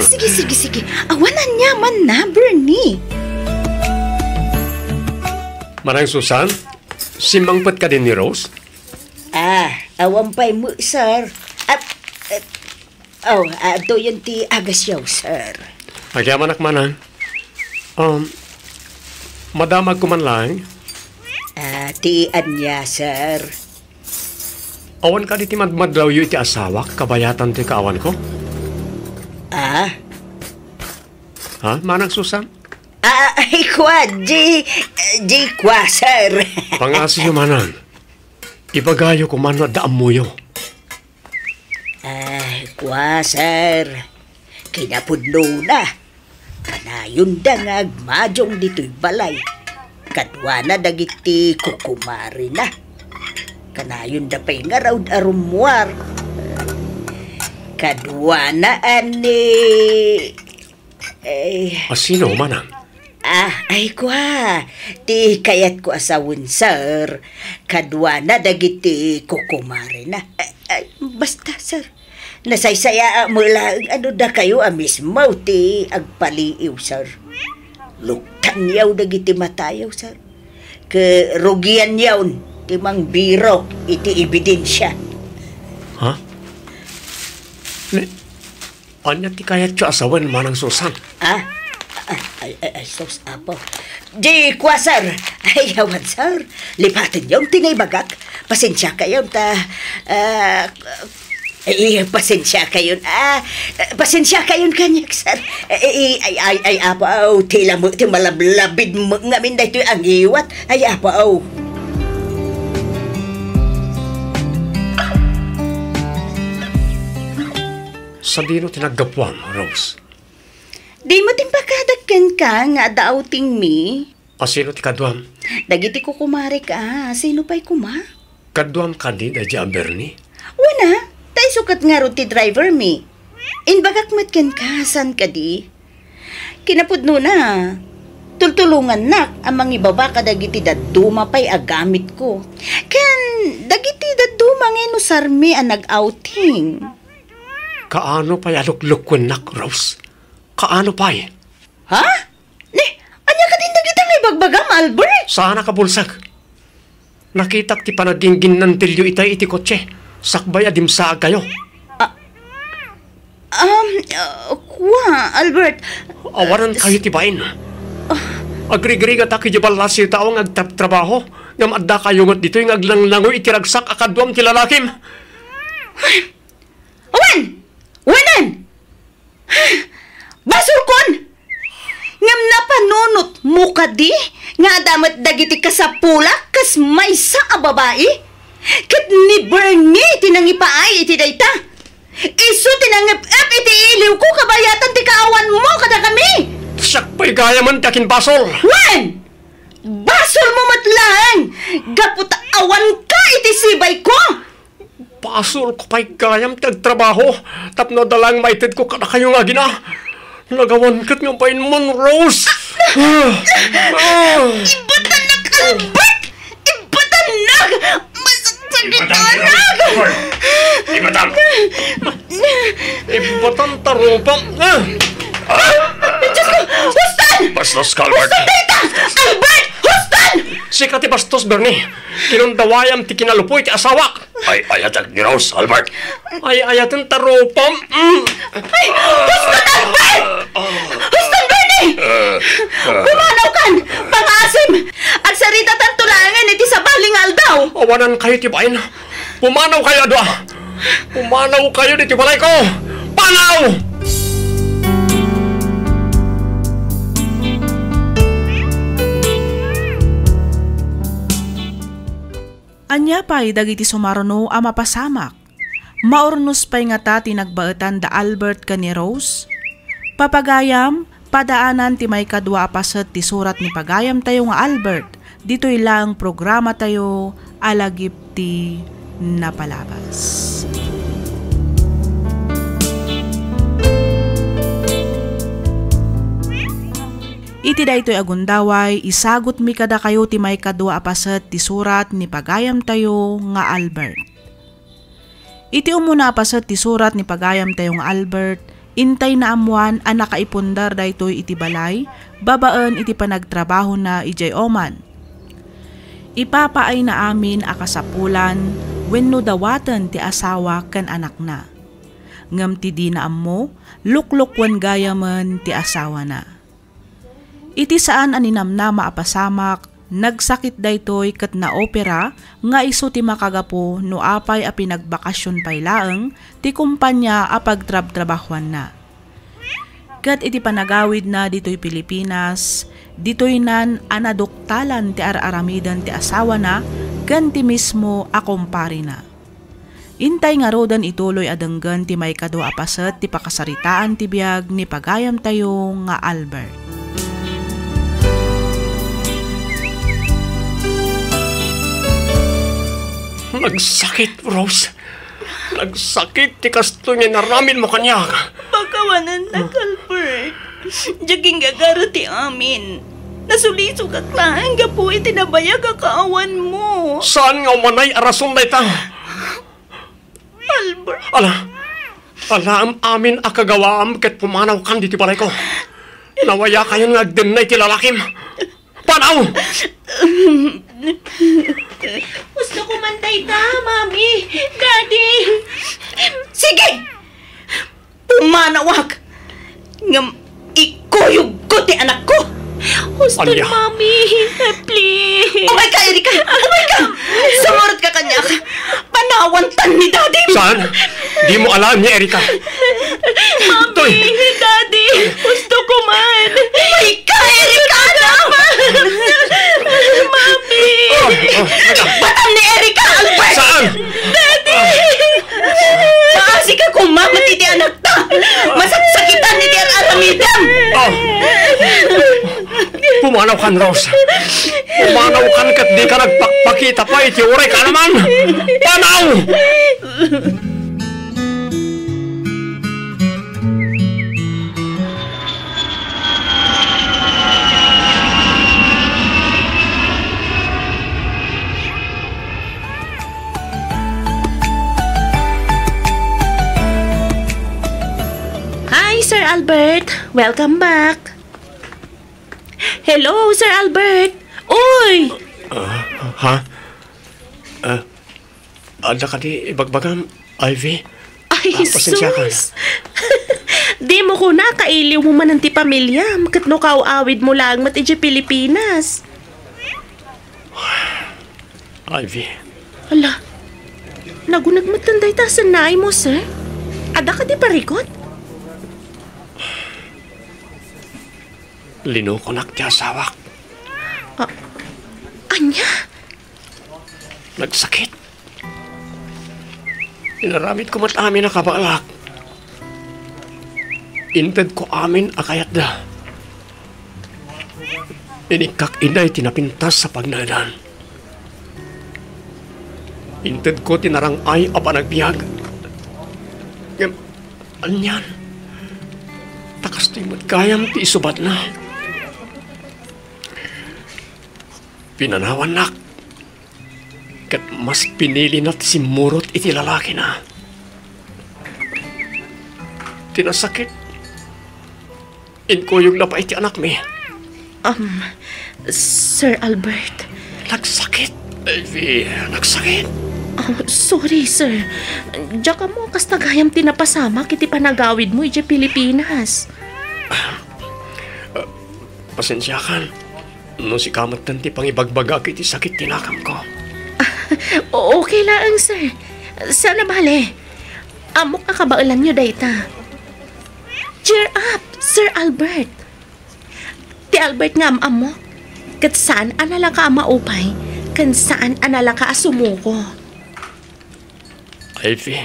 Sige, sige, sige. Awan aniamanna, Bernie. Manang Susan, simmangpet kadi ni Rose? Ah, awan pay met, sir. At, at, oh, adtoyen ti agasyo, sir. Agyamanak, Manang. Um, madamagko man laeng? Ah, ti ania, sir? Awan kadi ti madmadawyo iti asawak, kabayatan ti kaawanko? Ah? Ha, Manang Susan? Ah, ay, kua, di, di kua, sir. Pangasiyo, Manang. Ibagayo koma no adda ammoyo. Ay, kua, sir. Kinapudnona, kanayonda nga agmadiong ditoy balay. Kaduana dagiti kukumarena. Kanayonda pay ngarud a rummuar. Kaduana a ni Eh. A sino, Manang? Ah, ay, kua. Ti kayatko a sawen, sir. Kaduana dagiti kukumarena. Ay, ay, basta, sir. Nasaysayaat met laeng a no dakayo a mismo ti agpaliiw, sir. Luktanyo dagiti matayo, sir. Ket rugianyo ti mangbiro iti ebidensia. Ha? Ne-, Ania ti kayatyo a sawen, Manang Susan? Ah? Ah, ay, ay, ay, sus, Apo. Di kua, sir. Ay, awan, sir. Lipatenyo ti naibagak. Pasensiakayon ta, ah, ay, pasensiakayon. Ah, pasensiakayon kaniak, sir. Ay, ay, ay, ay, Apo, aw, ti lamo, ti malablabid mo ngamin daytoy a ngiwat. Ay, Apo, aw. Sadino ti naggapuam, Rose? Dimo timpakadak kenka nga adda outing mi? A sino ti kaduam? Dagiti kukumarek a, sino pay koma? Kaduam kadi daydiay a Bernie? Wen a, ta isu ket ngarud ti driver mi. Imbagak met kenka, saan kadi? Kinapudnona, tultulongannak a mangibaba kadagiti dadduma pay a gamitko. Ken dagiti dadduma nga inusarmi a nag-outing. Kaano pay a luklukuennak, Rose? Kaano pay? Ha? Ni, ania kadin dagita nga ibagbagam, Albert? Saan a kabulsag? Nakitak ti panagingginnantilyo itay iti kotse, sakbay a dimsaagkayo. Ah, um, ah, kua, Albert. Awanan kayo ti bain. Agrigrigatak idiay ballasiw tao nga agtrabtrabaho, ngem adda kayo met ditoy nga aglanglangoy iti ragsak a kaduam ti lalakim. Awan! Wenen! Basolkon! Ngem napanunotmo kadi nga adda met dagiti kasapulak kas maysa a babai? Ket ni Bernie ti nangipaay iti dayta. Isu ti nangep-ep iti iliwko kabayatan ti kaawanmo kadakami. Siak pay gayamen ti akinbasol. Wen! Basolmo met laeng gapu ta awanka iti sibayko. Basolko pay gayam ti agtrabaho tapno adda laeng maitedko kadakayo nga agina. Nagawan ket nga bainmon, Rose. Ah! Ah! Ibatannak, Albert! Ibatannak! Masakit itanak! Ibatam! Ibatam ta rupam! Ah! Diyos ko! Huston! Bastos ka, Albert! Huston dayta! Albert! Huston! Sika ti bastos, Bernie. Kinundawayam ti kinalupoy ti asawak. Ay-ayatek ni Rose, Albert. Ay-ayaten ta rupam. Mm. Ay, huston, Albert! Huston, Bernie! Pumanawkan! Pangaasim! Agsaritatanto laengen iti sabali nga aldaw! Awanankayo ti bain. Pumanawkayo a dua. Pumanawkayo ditoy balayko. Panaw! Ania pay dagiti sumarno a mapasamak? Maurnos pay ngata ti nagbaetan da Albert ken ni Rose? Papagayam, padaanan ti maikadua a paset ti surat ni pagayamtayo nga Albert ditoy laeng programatayo a Lagip ti Napalabas. Iti daytoy a gundaway, isagutmi kadakayo ti maikadua a paset ti surat ni pagayamtayo nga Albert. Iti umuna a paset ti surat ni pagayamtayo nga Albert, intay naammoan a nakaipundar daytoy iti balay babaen iti panagtrabahona idiay Oman. Ipapaayna amin a kasapulan wenno dawaten ti asawa ken anakna. Ngem ti dina ammo, luklukuen gayamen ti asawana. Iti saan a ninamnama a pasamak, nagsakit daytoy ket naopera nga isu ti makagapu no apay a pinagbakasyon pay laeng ti kompania a pagtrabtrabahuanna. Ket iti panagawidna ditoy Pilipinas, ditoynan a naduktalan ti ar-aramiden ti asawana ken ti mismo a kumparena. Intay ngaruden ituloy a denggen ti maikadua a paset ti pakasaritaan ti biag ni pagayamtayo nga Albert. Nagsakit, Rose. Nagsakit ti kastoy nga inaramidmo kaniak. Pakawanennak, Albert. Diak inggagara ti amin. Nasulisogak laeng gapu iti nabayag a kaawanmo. Saan nga umanay a rason dayta? Albert. Ala, alaem amin a kagawaam ket pumanawkan ditoy balayko. Nawayakayon nga agdennay ti lalakim. Panaw! Gusto ko man dayta, Mami, Daddy. Sige! Pumanawak! Ngem ikuyogko ti anakko! Huston, Ania? Mami, eh, please. Umay ka, Erika! Umay ka! Sumurotka kaniak! Panawantan ni Daddy! Saan? Dimo alaen ni Erika. Mami, Toy! Daddy, gusto ko man. Umay ka, Erika, anak! Mami! Oh, oh, teka. Batan ni Erika, Albert! Saan? Daddy! Maasika kumamat iti anakta! Masaksakitan iti ar-aramidem! Oh. Pumanawkan, Rose. Pumanawkan ket dika nagpakpakita pay iti uray kaanaman. Panaw! Hi, Sir Albert. Welcome back. Hello, Sir Albert. Uy! Ah, ha? Ah, adda kadi ibagbagam, Ivy? Ay, ah, pasensya ka. Sus! Dimo kuna, kailiwmo manen ti pamiliam, ket no kaaw-awidmo laeng met idiay Pilipinas. Ivy. Ala, naguneg metten dayta a sennaaymo, sir? Adda kadi parikut? Linukonak ti asawak. Ah, ania? Nagsakit. Inaramidko met amin a kabaelak. Intedko amin a kayatda. Inikkak idiay ti napintas a pagnaedan. Intedko ti narang-ay a panagbiag. Ngem, anian? Ta kastoy met gayam ti isubatna. Pinanawannak. Ket mas pinilina ti simmurot iti lalakina. Ti nasakit, inkuyogna pay ti anakmi. Um, Sir Albert. Nagsakit, Ivy. Nagsakit. Oh, sorry, sir. Diak ammo a kasta gayam ti napasamak iti panagawidmo idiay Pilipinas. Pasensiakan no sika metten ti pangibagbagak iti sakit ti nakamko. O-, okay laeng, sir. Saan a bale? Ammok a kabaelanyo dayta. Cheer up, Sir Albert. Ti Albert nga am-ammok, ket saan a nalaka a maupay, ken saan a nalaka a sumuko. Ivy.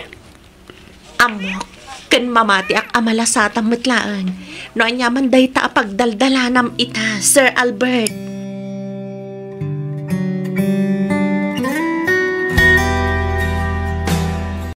Ammok, ken mamatiak a malasatam met laeng no aniaman dayta a pagdaldalanam ita, Sir Albert.